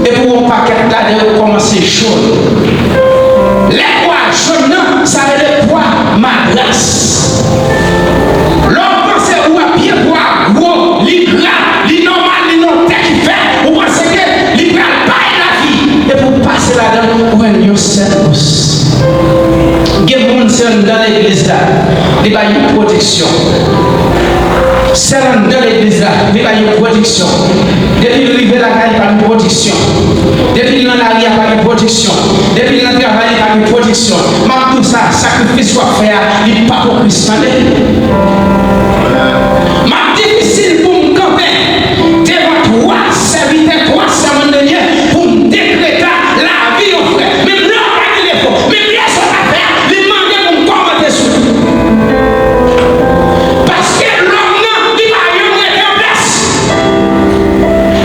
Epi w wè yon pakèt ladan yo kòmanse jòn. Lè pwa jòn nan, sa rele pwa madras. Lè w panse ou wè pye pwa gwo, li gra, li nòmal, li nan tè ki fèt, ou panse ke li pral bay lavi. Epi w pase ladan, ou wè l yon sèl gous. Gen moun se anndan legliz la, li bay yon pwodiksyon. Sèl anndan legliz la, li bay yon pwodiksyon. Depi l rive lakay li pa gen pwodiksyon. Depi l nan lari a pa gen pwodiksyon. Depi l nan travay li pa gen pwodiksyon. M ap di w sa, sakrifis w ap fè a, li pa pou Kris, tande. M ap difisil pou m kanpe devan twa sèvitè, twa sèvant de Dye pou m dekrete lavi yon frè. Menm lè w pa gen defo, menm lè sa w ta fè a, li mande pou m kòmante sou li. Paske lòm nan, li pa janm rete an plas.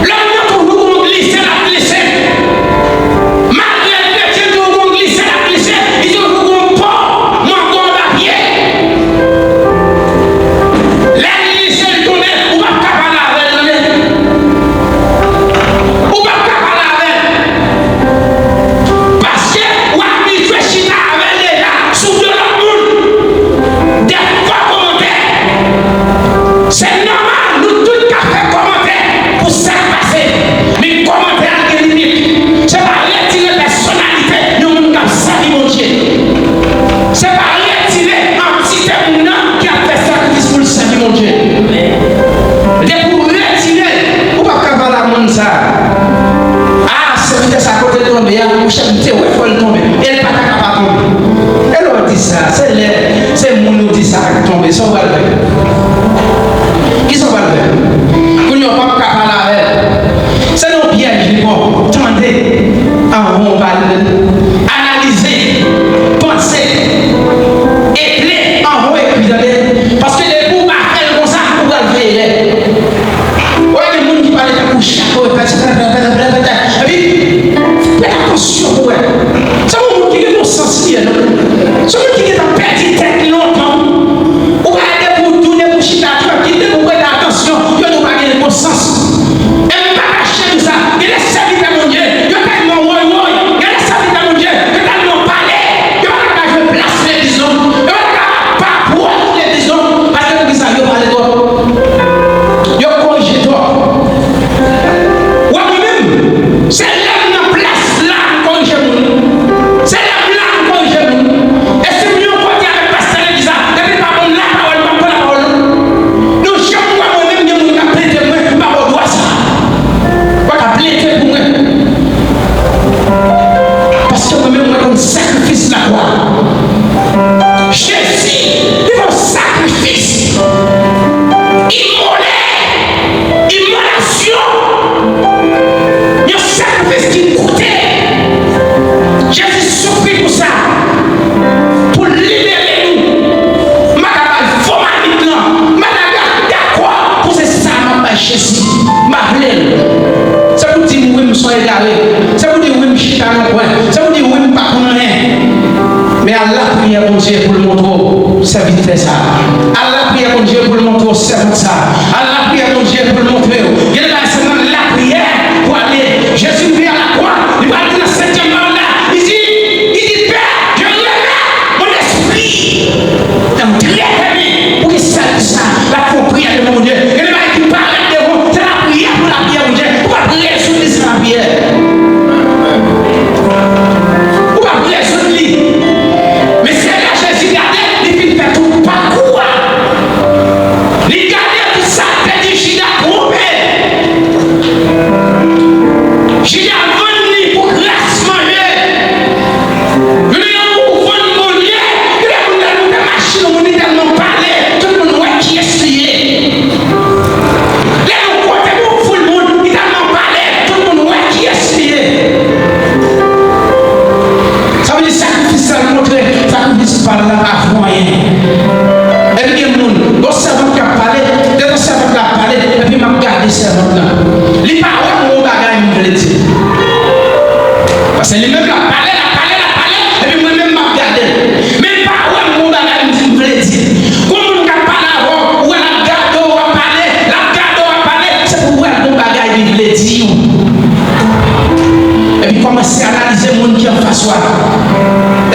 Lòm nan toujou gon glise l ap glise. Malgre l kretyen, toujou gon glise l ap glise. Li toujou gon po mango anba pye. Lè l glise, l tonbe, ou p ap sèvant sa a. Al lapriyè Bondye pou l montre w. Gen de bagay se nan lapriyè pou ale. Jezi rive a lakwa, li pral di nan setyèm mawon la, li di, li di, Pè, je remets mon esprit. Tann trè, trè byen, pou ki sèl sa, l ap fè yon priyè devan Bondye. Gen de bagay ki parèt devan w, se lapriyè pou lapriyè Bondye. Ou p ap rezoud li san lapriyè. Ou p ap rezoud li. Men se lè Jezi gade, li fin fè tout pakou a. Li gade tout sa k te di Jida twonpe. Jida vann li pou gras manje. Youn nan yo pou vann Bondye. Youn nan moun nan nou te mache, yon moun li tèlman pale, tout moun wè kiyès li ye. Lè nou kote pou foul moun, li tèlman pale, tout moun wè kiyès li ye. Sa vle di sakrifis sa l montre, sakrifis pa l la pa vo anyen. Epi gen moun, gon sèvant k ap pale, detan sèvant la ap pale, epi m ap gade sèvant lan. Li pa wè m gon bagay m vle di. Paske li menm l ap pale, l ap pale, l ap pale, epi mwen menm m ap gade l. Men li pa wè m gon bagay m di m vle di. Gon moun k ap pale avè w, ou wè l ap gade w, w ap pale, l ap gade w, w ap pale, se pou w wè l gon bagay li vle di w. Epi kòmanse analize moun ki anfas ou a.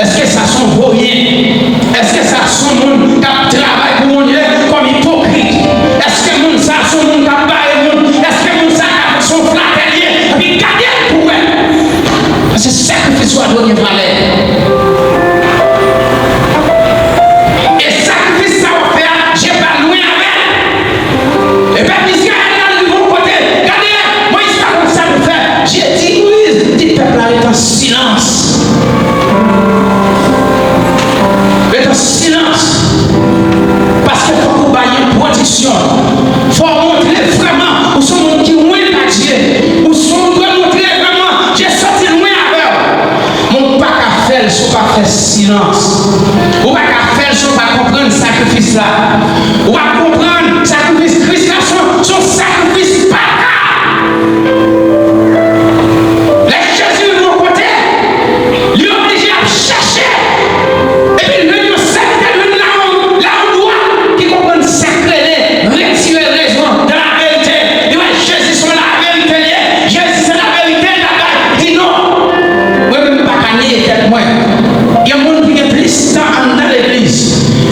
Èske sa se yon voryen? Èske sa se yon moun k ap travay pou Bondye kòm ipokrit? Èske moun sa se yon moun k ap bare moun? Èske moun sa se yon flatè li ye? Epi gade l pou w wè. Paske sakrifis ou a dwe gen valè. E sakrifis sa w ap fè a, Dye pa lwen avè l. E pèp Izrayèl la rive yon kote, gade, Moyiz pa konn sa pou fè. Dye di Moyiz, di pèp la ret an silans. Ret an silans. Paske fòk ou bay entwodiksyon. Fò w montre vrèman ou se yon moun ki lwen pa Dye. Ou se, ou dwe montre vrèman Dye soti lwen avè w. Men w pa ka fè l si w pa fè silans. Ou pa ka fè l si w pa konprann sakrifis la. Ou pa konprann sakrifis Kris la, se yon, se yon sakrifis pa ka. Lè Jezi rive yon kote, li oblije ap chèche. Epi l jwenn yon sèvitè, l jwenn lawon, lawon dwat ki konprann sa k rele retire rezon dans la vérité. Li wè Jezi se yon laverite li ye. Jezi se laverite, l ap bay. Li di non. Mwen menm m pa ka neye tèt mwen. Gen moun ki gen plis tan anndan legliz.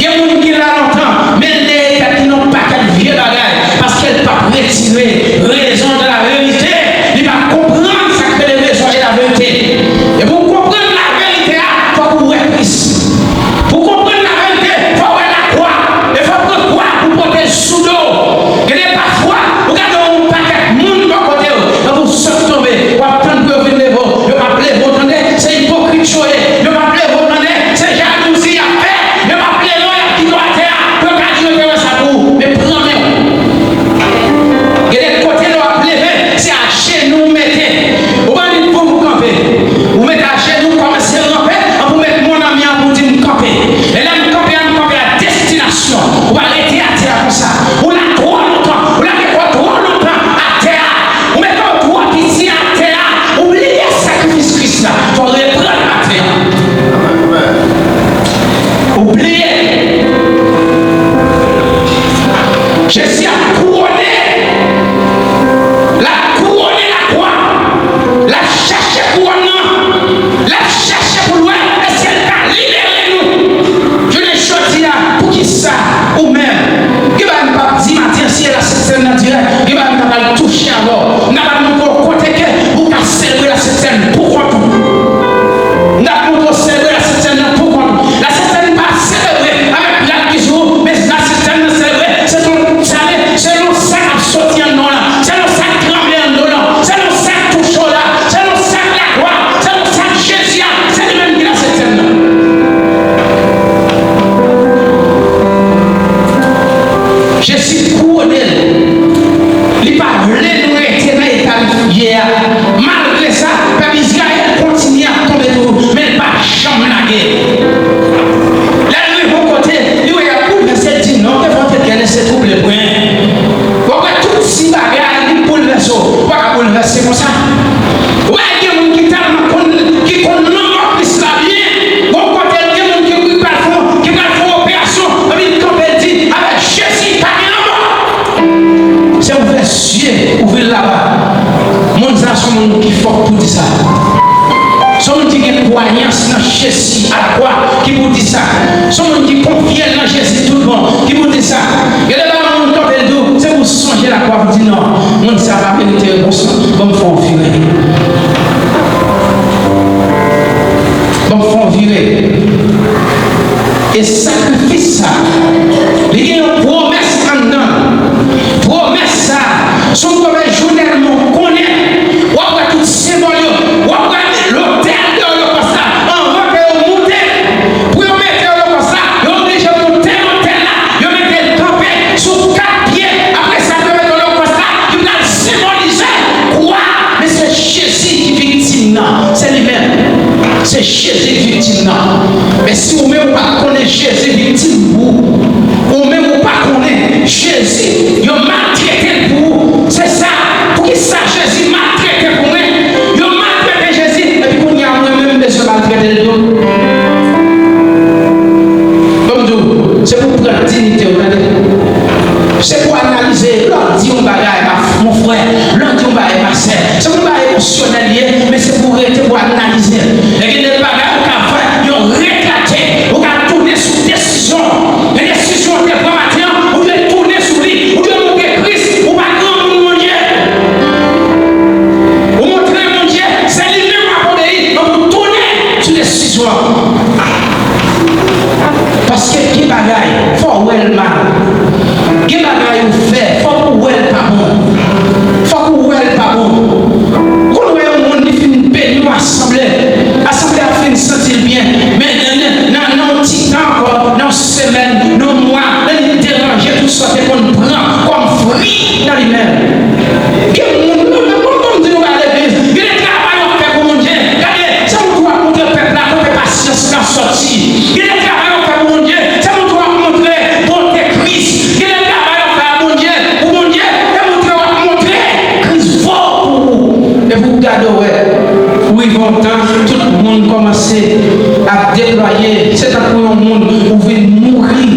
Gen moun ki la lontan, men l neye tèt li nan yon pakèt vye bagay, paske l p ap retire raison de la vérité, li p ap konprann sa k rele raison et la vérité. E pou w konprann laverite a, fòk ou wè Kris. Pou w konprann laverite, fò w wè lakwa. E fò w pran kwa pou w pote l sou do w. Gen de pafwa, ou gade yon pakèt moun bò kote w, epi w sot tonbe, w ap tann pou yo vin leve w. Yo p ap leve w, tande, se ipokrit yo ye. Yo p ap leve w, tande, se jalouzi y ap fè. Yo p ap leve w, y ap kite w atè a pou yo ka di yo te wè sa pou ou. Men pran men w. Gen de kote lè w ap leve, se ajenou w mete. Ou pa di pou m kanpe. Ou mete ajenou w, kòmanse ranpe, anpi w met mon ami an pou w di m kanpe. E lè m kanpe a, m kanpe a destinasyon. Ou pa rete atè a konsa. Ou la twò lontan. Ou lage kò w twò lontan atè a. Ou mete w twò piti atè a. Ou bliye sakrifis Kris la. Fò w reprann atè a. Ou bliye. Jezi ap kouwone. L ap kouwone lakwa. L ap chèche kouwòn nan. L ap chèche pou l wè èske l ka libere nou. Jounen jodi a, poukisa ou menm, gen bagay m p ap di maten an, si e la Sent Sèn nan dirèk, gen bagay m ta pral touche avè w. M ta pral montre w kote ke ou ka selebre la Sent Sèn pou kont ou. M t ap montre w selebre la Sent Sèn nan pou kont ou. La Sent Sèn pa selebre avèk rad ki sou ou, men la Sent Sèn nan selebre selon sa, selon sa k ap soti anndan w lan, selon sa k tranble anndan w lan, selon sa k touche w la, selon sa k lakwa, selon sa k Jezi a, se li menm ki la Sent Sèn nan. Jezi kouwone l. Li pa vle nou rete nan eta n ye a. Malgre sa, pèp Izrayèl kontinye ap tonbe toujou, men l pa janm lage. Lè l rive yon kote, li wè y ap boulvèse, l di, "Non, ke volonte Etènèl se twouble pwen." W ap wè tout ti bagay, li boulvèse w. Ou pa ka boulvèse konsa. Ou wè, gen moun ki tèlman konn, ki konn lanmò Kris la byen, gon kote, gen moun ki, ki pral fè, ki pral fè yon operasyon, epi l kanpe, l di, "Avèk Jezi, pa gen lanmò." pou di sa. Se yon moun ki gen kwayans nan Jezi alakwa ki pou di sa. Se yon moun ki konfye l nan Jezi tout bon ki pou di sa. Gen de bagay moun kanpe l di w, se pou sonje lakwa pou di non, moun sa pa merite repons non. Ban m fè yon vire. Ban m fè yon vire. E sakrifis sa, li gen yon pwomès anndan l. Pwomès sa, se yon pwomès jou tèlman w konnen, w ap wè tout senbòl yo, w ap wè lotèl de olokòs la, anvan ke yo moute, pou yo mete olokòs la, yo oblije moute lotèl la, yo mete l kanpe sou kat pye. Apre sa, yo mete olokòs la, ki pral senbolize kwa, men se Jezi ki viktim nan, se li menm. Se Jezi ki viktim nan. Men si ou menm ou pa t konnen Jezi viktim pou ou, ou menm ou pa konnen Jezi, yo maltrete l pou ou. Se sa, poukisa Jezi maltrete pou mwen? Yo maltrete Jezi, epi kounye a mwen menm m bezwen maltrete l tou. Ban m di w, se pou w pran diyite w, tande. Se pou w analize, lè w di yon bagay, ma, mon frè, lè w di yon bagay, ma sè. Se pou yon bagay emosyonèl li ye, men se pou w rete pou w analize l. E gen de bagay ou ka fè, yo retrate, ou ka tounen sou desizyon. Gen desizyon ou te pran maten an, ou dwe tounen sou li, ou dwe montre Kris, ou pa granmoun Bondye. Ou montre Bondye, se li menm w ap obeyi, donk ou tounen sou desizyon an. Paske gen bagay, fò w wè l mal. Gen bagay ou fè, fòk ou wè l pa bon. Fòk ou wè l pa bon. Ou konn wè yon moun, li fin beni yon asanble. Asanble a fin santi l byen. Men nan, nan, nan, nan yon ti tan ankò, nan yon semèn, nan yon mwa, lè li deranje tout sa w te konn pran kòm fwi nan li menm. Gen moun, nou, nou, nou, nou di nou pa legliz. Gen de travay w ap fè pou Bondye. Gade, se pou w ap montre pèp la kote pasyans lan sòti. Gen de travay w ap fè pou Bondye. Se pou w ap montre bonte Kris. Gen de travay w ap fè a Bondye, pou Bondye. Se montre w ap montre Kris vo pou ou. E pou w gade w wè. Ou rive yon tan, tout moun kòmanse ap deplwaye. Se tankou yon moun ou vin mouri.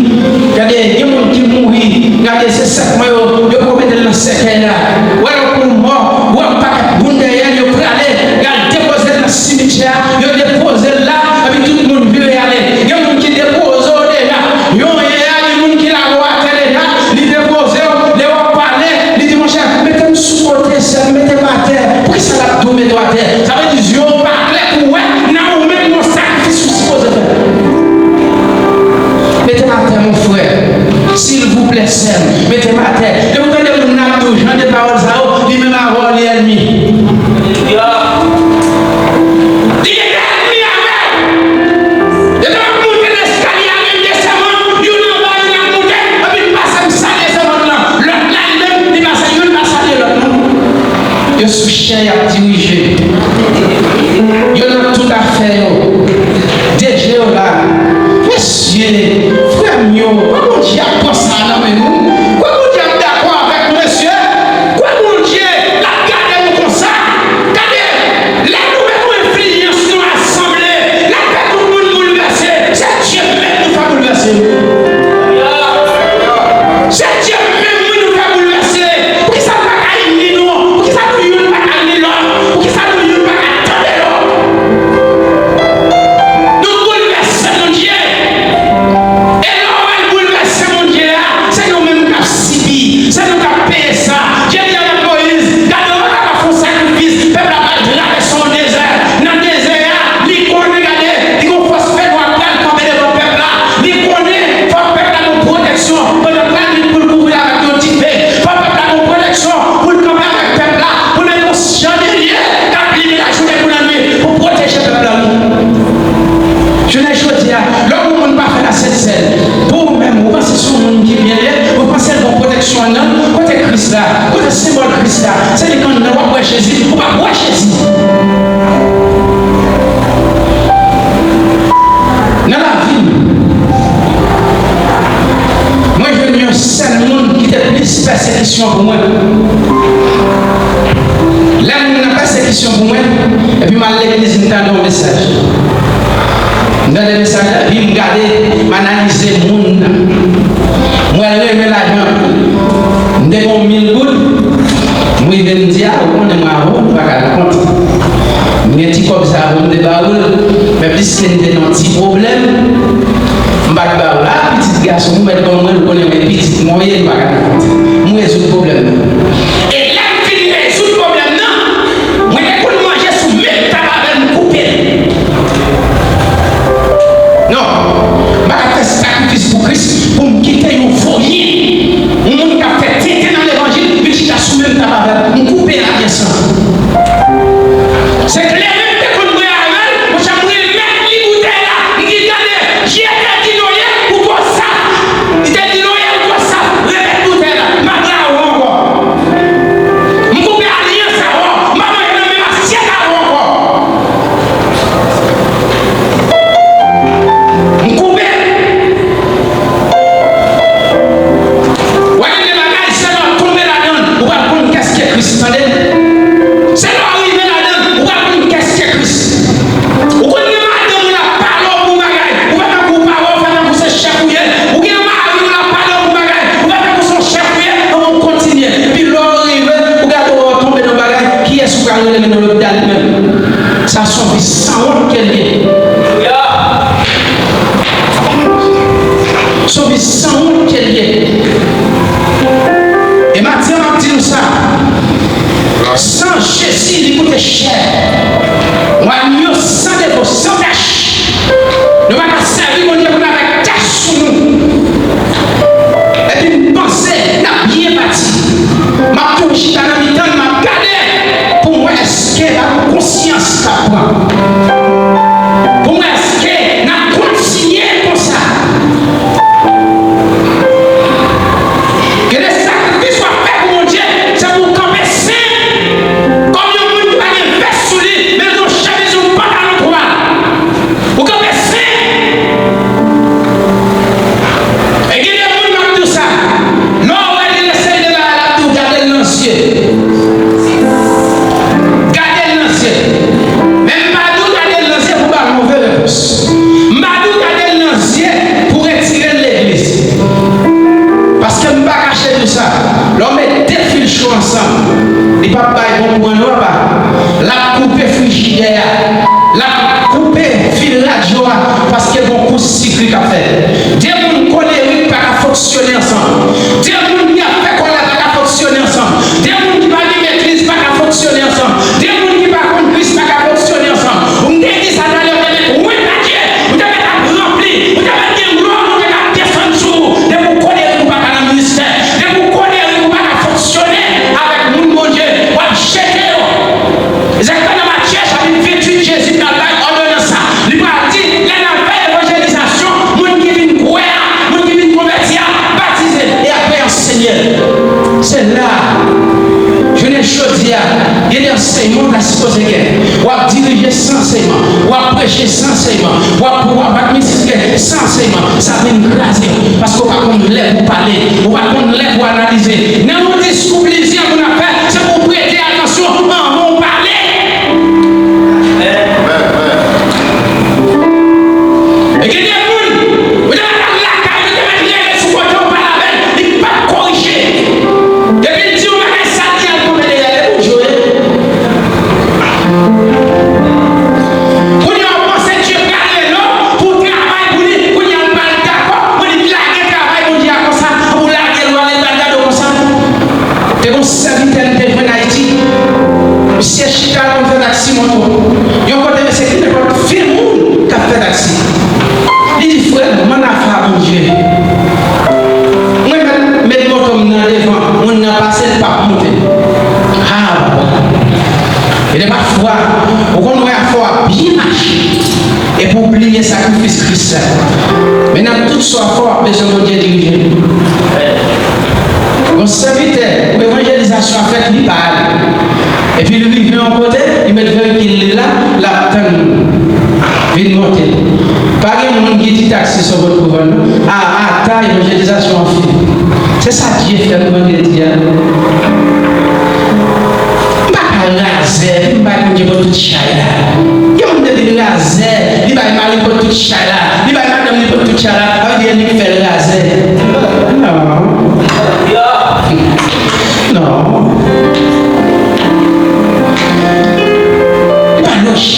Gade, gen moun ki mouri. Gade, se sèk mwen yo, yo poko mete l nan sèkèy la. Ou wè lòt moun mò, ou wè yon pakèt moun dèyè l, yo prale, y al depoze l nan simityè a, yo depoze l la, epi tout moun vire ale. Gen moun ki depoze w deja. Yon yè a, gen moun ki lage w atè deja, li depoze w, lè w ap pale, li di, monchè, mete m sou kote, sè m, mete m atè. Poukisa l ap di w mete w atè? Sa vle di, zye w pa klè pou w wè nan ou menm yon sakrifis ou sipoze fè. Mete m atè, mon frè. Silvouplè, sè m, mete m atè. Lè w tande moun nan ap di w jan de pawòl sa yo, li menm avè w, li ènmi. Li gen ènmi avè w. Depi w ap monte nan eskalye a, menm desann, youn anba, youn ap monte, epi m pase, m salye desann nan. Lòt la, li menm, li pa sa, youn pa salye lòt, non. Yo sou chè, y ap dirije. Yo nan tout afè yo. De je yo la. Mesye, frè m yo, kwè Bondye ap pran sa nan men nou? Kwè Bondye ap dakò avèk nou, mesye? Kwè Bondye l ap gade nou konsa? Gade, lè nou met yon enfliyans nan asanble, lè n fè tout moun boulvèse, se Dye menm nou fè boulvèse. Se Dye menm wi nou fè boulvèse. Poukisa nou pa ka ini nou? Poukisa nou youn pa ka li lòt? Poukisa nou youn pa ka tande lòt? Nou boulvèse Bondye. E lè w wè l boulvèse Bondye a, se nou menm k ap sibi, se nou k ap peye sa. Dye di avèk Moyiz, gade, w pa ka fè yon sakrifis, pèp la pral travèse yon dezè. Nan dezè a, li konnen, gade, li gon fòs fènwa k pral kanpe devan pèp la. Li konnen fòk pèp la gon pwoteksyon pandan trant minit pou l kouvri l avèk yon dife. Fòk pèp la gon pwoteksyon pou l kanpe avèk pèp la, pou l met yon chandelier k ap limen lajounen kou lannwit pou pwoteje pèp la wi. Jounen jodi a, lè yon moun pa fè la sent sèn, pou ou menm, ou panse se yon moun ki byen ye, ou panse l gon pwoteksyon anndan l, kote Kris la, kote senbòl Kris la, se li k anndan, w ap wè Jezi, ou p ap wè Jezi. Nan lavi m, mwen jwenn yon sèl moun ki te plis pèsekisyon pou mwen. Lè moun nan pèsekisyon pou mwen, epi m al legliz, m tande yon mesaj. M tande mesaj la, epi m gade, m analize moun nan. M wè l renmen lajan anpil. M te gen yon mil goud, m rive m di, a, ou konnen mwen avè w, nou pa ka nan kont. Gen ti kòb sa a pou m te ba ou l, men piske n te nan ti pwoblèm, m pa t ba ou l. A, pitit gason m, ou mèt ban mwen l, ou konnen men pitit mwen w ye, m pa ka nan kont. M rezoud pwoblèm nan. E lè m fin rezoud pwoblèm nan, mwen te konn manje sou menm tab avè l, m koupe l. Non, m pa ka fè sakrifis pou Kris pou m kite yon vòlè, yon moun k ap fè tenten nan levanjil, vin chita sou menm tab avè m. M koupe alyans lan. Se kleren m te konn bwè avè l, monchè, m remèt li boutèy la. M di, "Tande, Dye te di Noye, ou twò saf." Li te di Noye, "Ou twò saf, remèt boutèy la, m ap rayi w ankò." M koupe alyans avè w, m pa manje nan menm asyèt avè w ankò. M koupe. W ap gen de bagay, se lè w tonbe ladan l, ou pral konn kès ki Kris, tande. Se lè w rive ladan l, ou pral konn kès ki Kris. Ou konn gen madanm ou l ap pale w bon bagay, ou fè tankou w pa wè, ou fè tankou se chèf ou ye. Ou gen mari w l ap pale w bon bagay, ou fè tankou se yon chèf ou ye. Ann, ou kontinye. Epi lè w rive, ou gade w tonbe nan bagay, kiyès ou pral rele nan lopital li menm? Sa se yon vi sanwont ke l ye. Se yon vi sanwont ke l ye. E maten an, m ap di nou sa. San Jezi, li koute chè. Yon agnyo san defo, san tach. Nou pa ka sèvi Bondye pou n avèk tach sou nou. Epi n panse n ap byen pati. M ap toujou chita nan mitan n, m ap gade pou m wè èske n ap konsyans k ap pran. Pou m wè èske n ap kontinye konsa. Gen de sakrifis w ap fè pou Bondye, se pou w kanpe sen. Kòm yon moun ki pa gen vès sou li, men l gen yon chemiz, yon pantalon twal. Ou kanpe sen. E gen de moun, m ap di w sa, lè w wè gen de seri de bagay, l ap di w gade l nan zye. Gade l nan zye. Men m pa di w gade l nan zye pou ba l move repons. M pa di w gade l nan zye pou retire l legliz. Paske m pa kache di w sa, lè w met de fil cho ansanm, li p ap bay bon kouran non, papa. L ap koupe frijidè a. L ap koupe fil radyo a, paske gon kous sikri k ap fèt. De moun kolerik pa ka fonksyone ansanm. De moun ki ap fè kòlè pa ka fonksyone ansanm. De moun ki pa gen metriz pa ka fonksyone ansanm. De moun ki pa konn Kris pa ka fonksyone ansanm. Ou m te di sa talè, ou te met wen pa Dye, ou te met ap ranpli, ou te met gen glwa, ou te met ap desann sou ou. Depi w kolerik ou pa ka nan ministè. Depi w kolerik ou pa ka fonksyone avèk moun Bondye, w ap jete yo. Egzakteman, Matye chapit venntuit, Jezi pral bay òdonans sa. Li pral di, lè n ap fè evanjelizasyon, moun ki vin kwè a, moun ki vin konvèti a, batize, e apre anseye l. Se la, jounen jodi a, gen de ansèyman w ta sipoze gen. W ap dirije san ansèyman, w ap preche san ansèyman, w ap, w ap administre san ansèyman. Sa vin kraze w, paske w pa konn lè pou w pale, ou pa konn lè pou w analize. Nan yon diskou plizyè moun ap fè, se pou w prete atansyon anvan w pale. E gen de moun, ou te mèt al lakay, ou te mèt rele sou kote w pale avè l, li p ap korije. Depi l di yon bagay, sa l di a l tonbe dèyè l, e pou w jwe. Kounye a w panse Dye pral rele w pou w travay pou li, kounye a l pa dakò pou li lage travay Bondye a konsa, pou lage l w ale, l pral gade w konsa. Te gon sèvitè m te jwenn Ayiti. Misye chita, l konn fè taksi moto. Yon kote, mesye, ki nenpòt vil moun k ap fè taksi. Li di, "Frè m, m ann afè a Bondye. Mwen mèt met moto m nan devan, moun nan pase, l p ap monte." Ah, papa. E de pafwa, ou konn wè afè w ap byen mache. Epi w bliye sakrifis Kris la. Men nan tout sa w ap fè, w ap bezwen Bondye dirije. Yon sèvitè, pou evanjelizasyon an fèt, li pa ale. Epi li rive yon kote, li met veyikil li la, l ap tann moun vin monte. Pa gen moun ki di taksi se yon bòn pou vann, non. A, ata evanjelizasyon an fini. Se sa Dye fè nou vandredi a. M pa ka razè, epi m bay Bondye pot tout chay la. Gen moun depi l razè, li bay mari pot tout chay la, li bay madanm li pot tout chay la, sa vle di e li k fè l razè. Non. Non. Li pa lojik.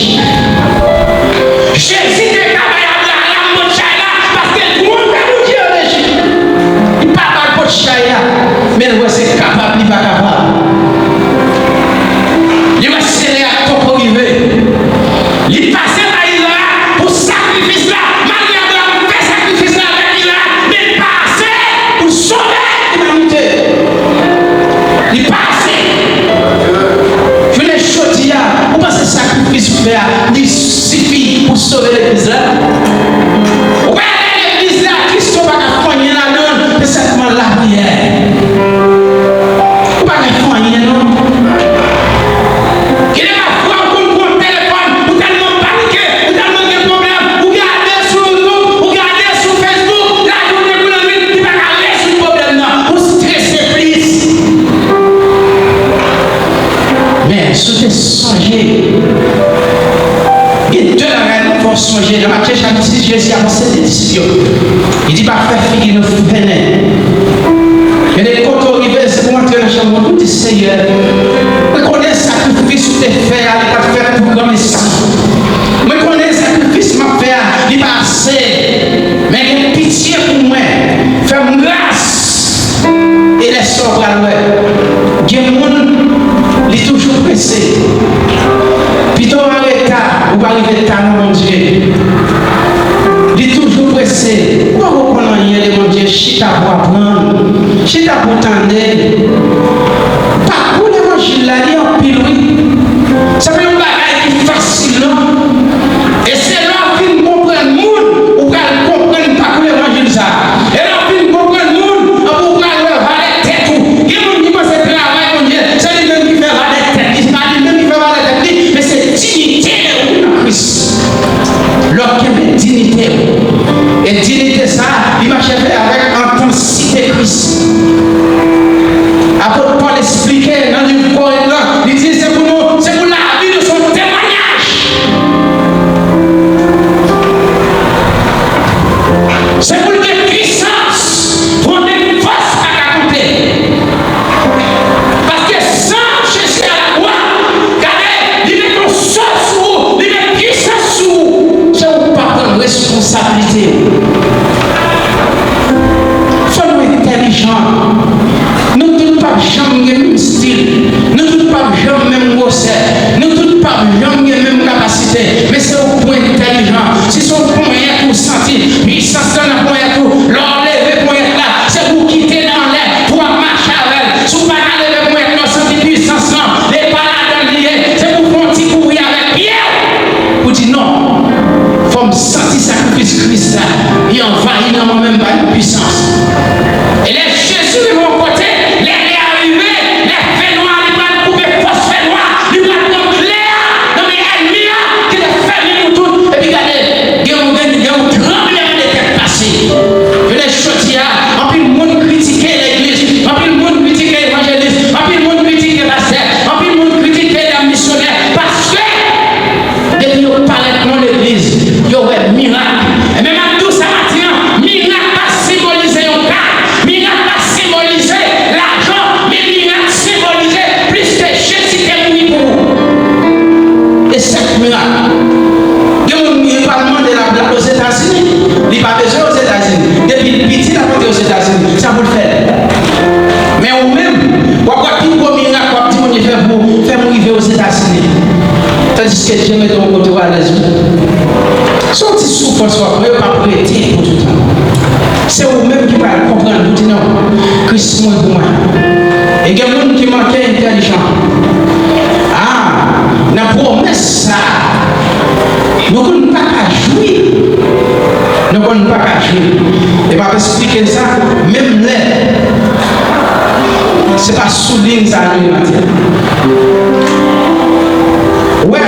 Men, si w te sonje, gen de bagay nou fò sonje. Nan Matye chapit sis, Jezi avanse de disip yo. Li di, "Pa fè figi nou fennen." Gen de kote w rive, se pou w antre nan chanm ou, pou w di, "Seyè, mwen konnen sakrifis ou te fè a, li pa t fèt pou granmesi. Mwen konnen sakrifis m ap fè a, li pa ase. Men gen pitye pou mwen. Fè m gras." E lè sa w pral wè, gen moun, li toujou prese. Pito w anreta, ou pa rive ta nan Bondye. Li toujou prese. Ou pa konn anyen de Bondye, chita pou aprann. Chita pou tande. Pakou levanjil la, li anpil, wi. Se pa yon bagay ki fasil, non. E se lè w ap vin konprann moun, ou pral konprann pakou levanjil sa. E lè w ap vin konprann moun, anpi ou pral wè valè tèt ou. Gen moun ki panse travay Bondye, se li menm ki fè valè tèt li. Se pa li menm ki fè valè tèt li, men se diyite ou nan Kris. Lè w kenbe diyite ou. E diyite sa, li mache avèk entansite Kris. Apot Pòl esplike nan liv Korent lan, li di se pou nou, se pou lavi nou se yon temwayaj. Se pou l gen pwisans, pou l gen fòs pa ka konte. Paske san Jezi a lakwa, gade, li met yon so sou ou, li met pwisans sou ou. Se ou k pa pran responsablite ou. Fò nou entèlijan. Nou tout p ap janm gen menm stil. Nou tout p ap janm menm gwosè. Nou tout p ap janm gen menm kapasite. Men se ou k pou entèlijan. Si se yon ponyèt ou santi, pwisans lan nan ponyèt ou. Lè w leve ponyèt la, se pou w kite l anlè, pou w ap mache avè l. Si w pa ka leve ponyèt la, w santi pwisans lan, e pa ladan l li ye. Se pou w fè yon ti kouri avèk pye w. Pou di non, fò m santi sakrifis Kris la, li anvayi nan mwen menm pa yon pwisans. E lè Jezi rive yon kote, lè lè a rive, lè fènwa li pral koupe fòs fènwa, li pral pran kle a nan men ènmi a ki te fèmen nou tout. Epi gade, gen yon, gen, gen yon tranblemanntè k pase. Jounen jodi a, anpil moun kritike legliz, anpil moun kritike evanjelis, anpil moun kritike pastè, anpil moun kritike lè misyonè, paske depi yo parèt nan legliz, yo wè mirak. Ebyen, m ap di w sa maten an, mirak pa senbolize yon ka. Mirak pa senbolize lajan, men mirak senbolize plis ke Jezi te mouri pou ou. E sa k mirak. Gen moun ki pral mande l ap, l al Ozetazini, li pa bezwen Ozetazini. Depi l piti, l ap antre Ozetazini. Sa pou l fè l. Men ou menm, w ap wè pi gwo mirak w ap di Bondye fè pou ou, fè m rive Ozetazini. Tandiske Dye mete w kote w alèz, wi. Se yon ti soufrans w ap pran, yo p ap rete pou toutan. Se ou menm ki pral konprann, ou di non, Kris mouri pou mwen. E gen moun ki manke entèlijan. A, nan pwomès sa, nou konn pa ka jwi. Nou konn pa ka jwi. E m ap esplike sa, menm lè se pa sou liy sa nou ye maten. Wè,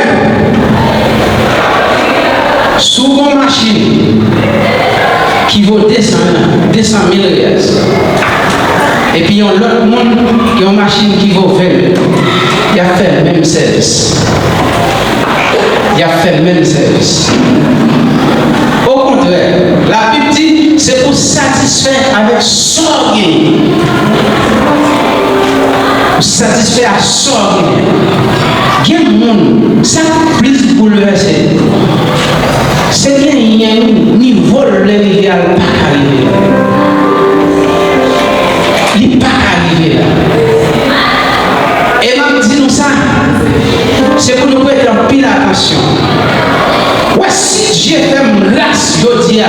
si w gen yon machin ki vo de san, de san mil riyal, epi yon lòt moun gen yon machin ki vo ven mil, y ap fè menm sèvis. Y ap fè menm sèvis. Okontrè, Labib di, se pou satisfè avèk sa w genyen. Ou satisfè ak sa w genyen. Gen moun, sa k plis boulvèse, se genyen nivo l vle rive a, l pa ka rive la. Li pa ka rive la. E m ap di nou sa, se pou nou prete anpil atansyon. Wè, si Dye fè m gras jodi a,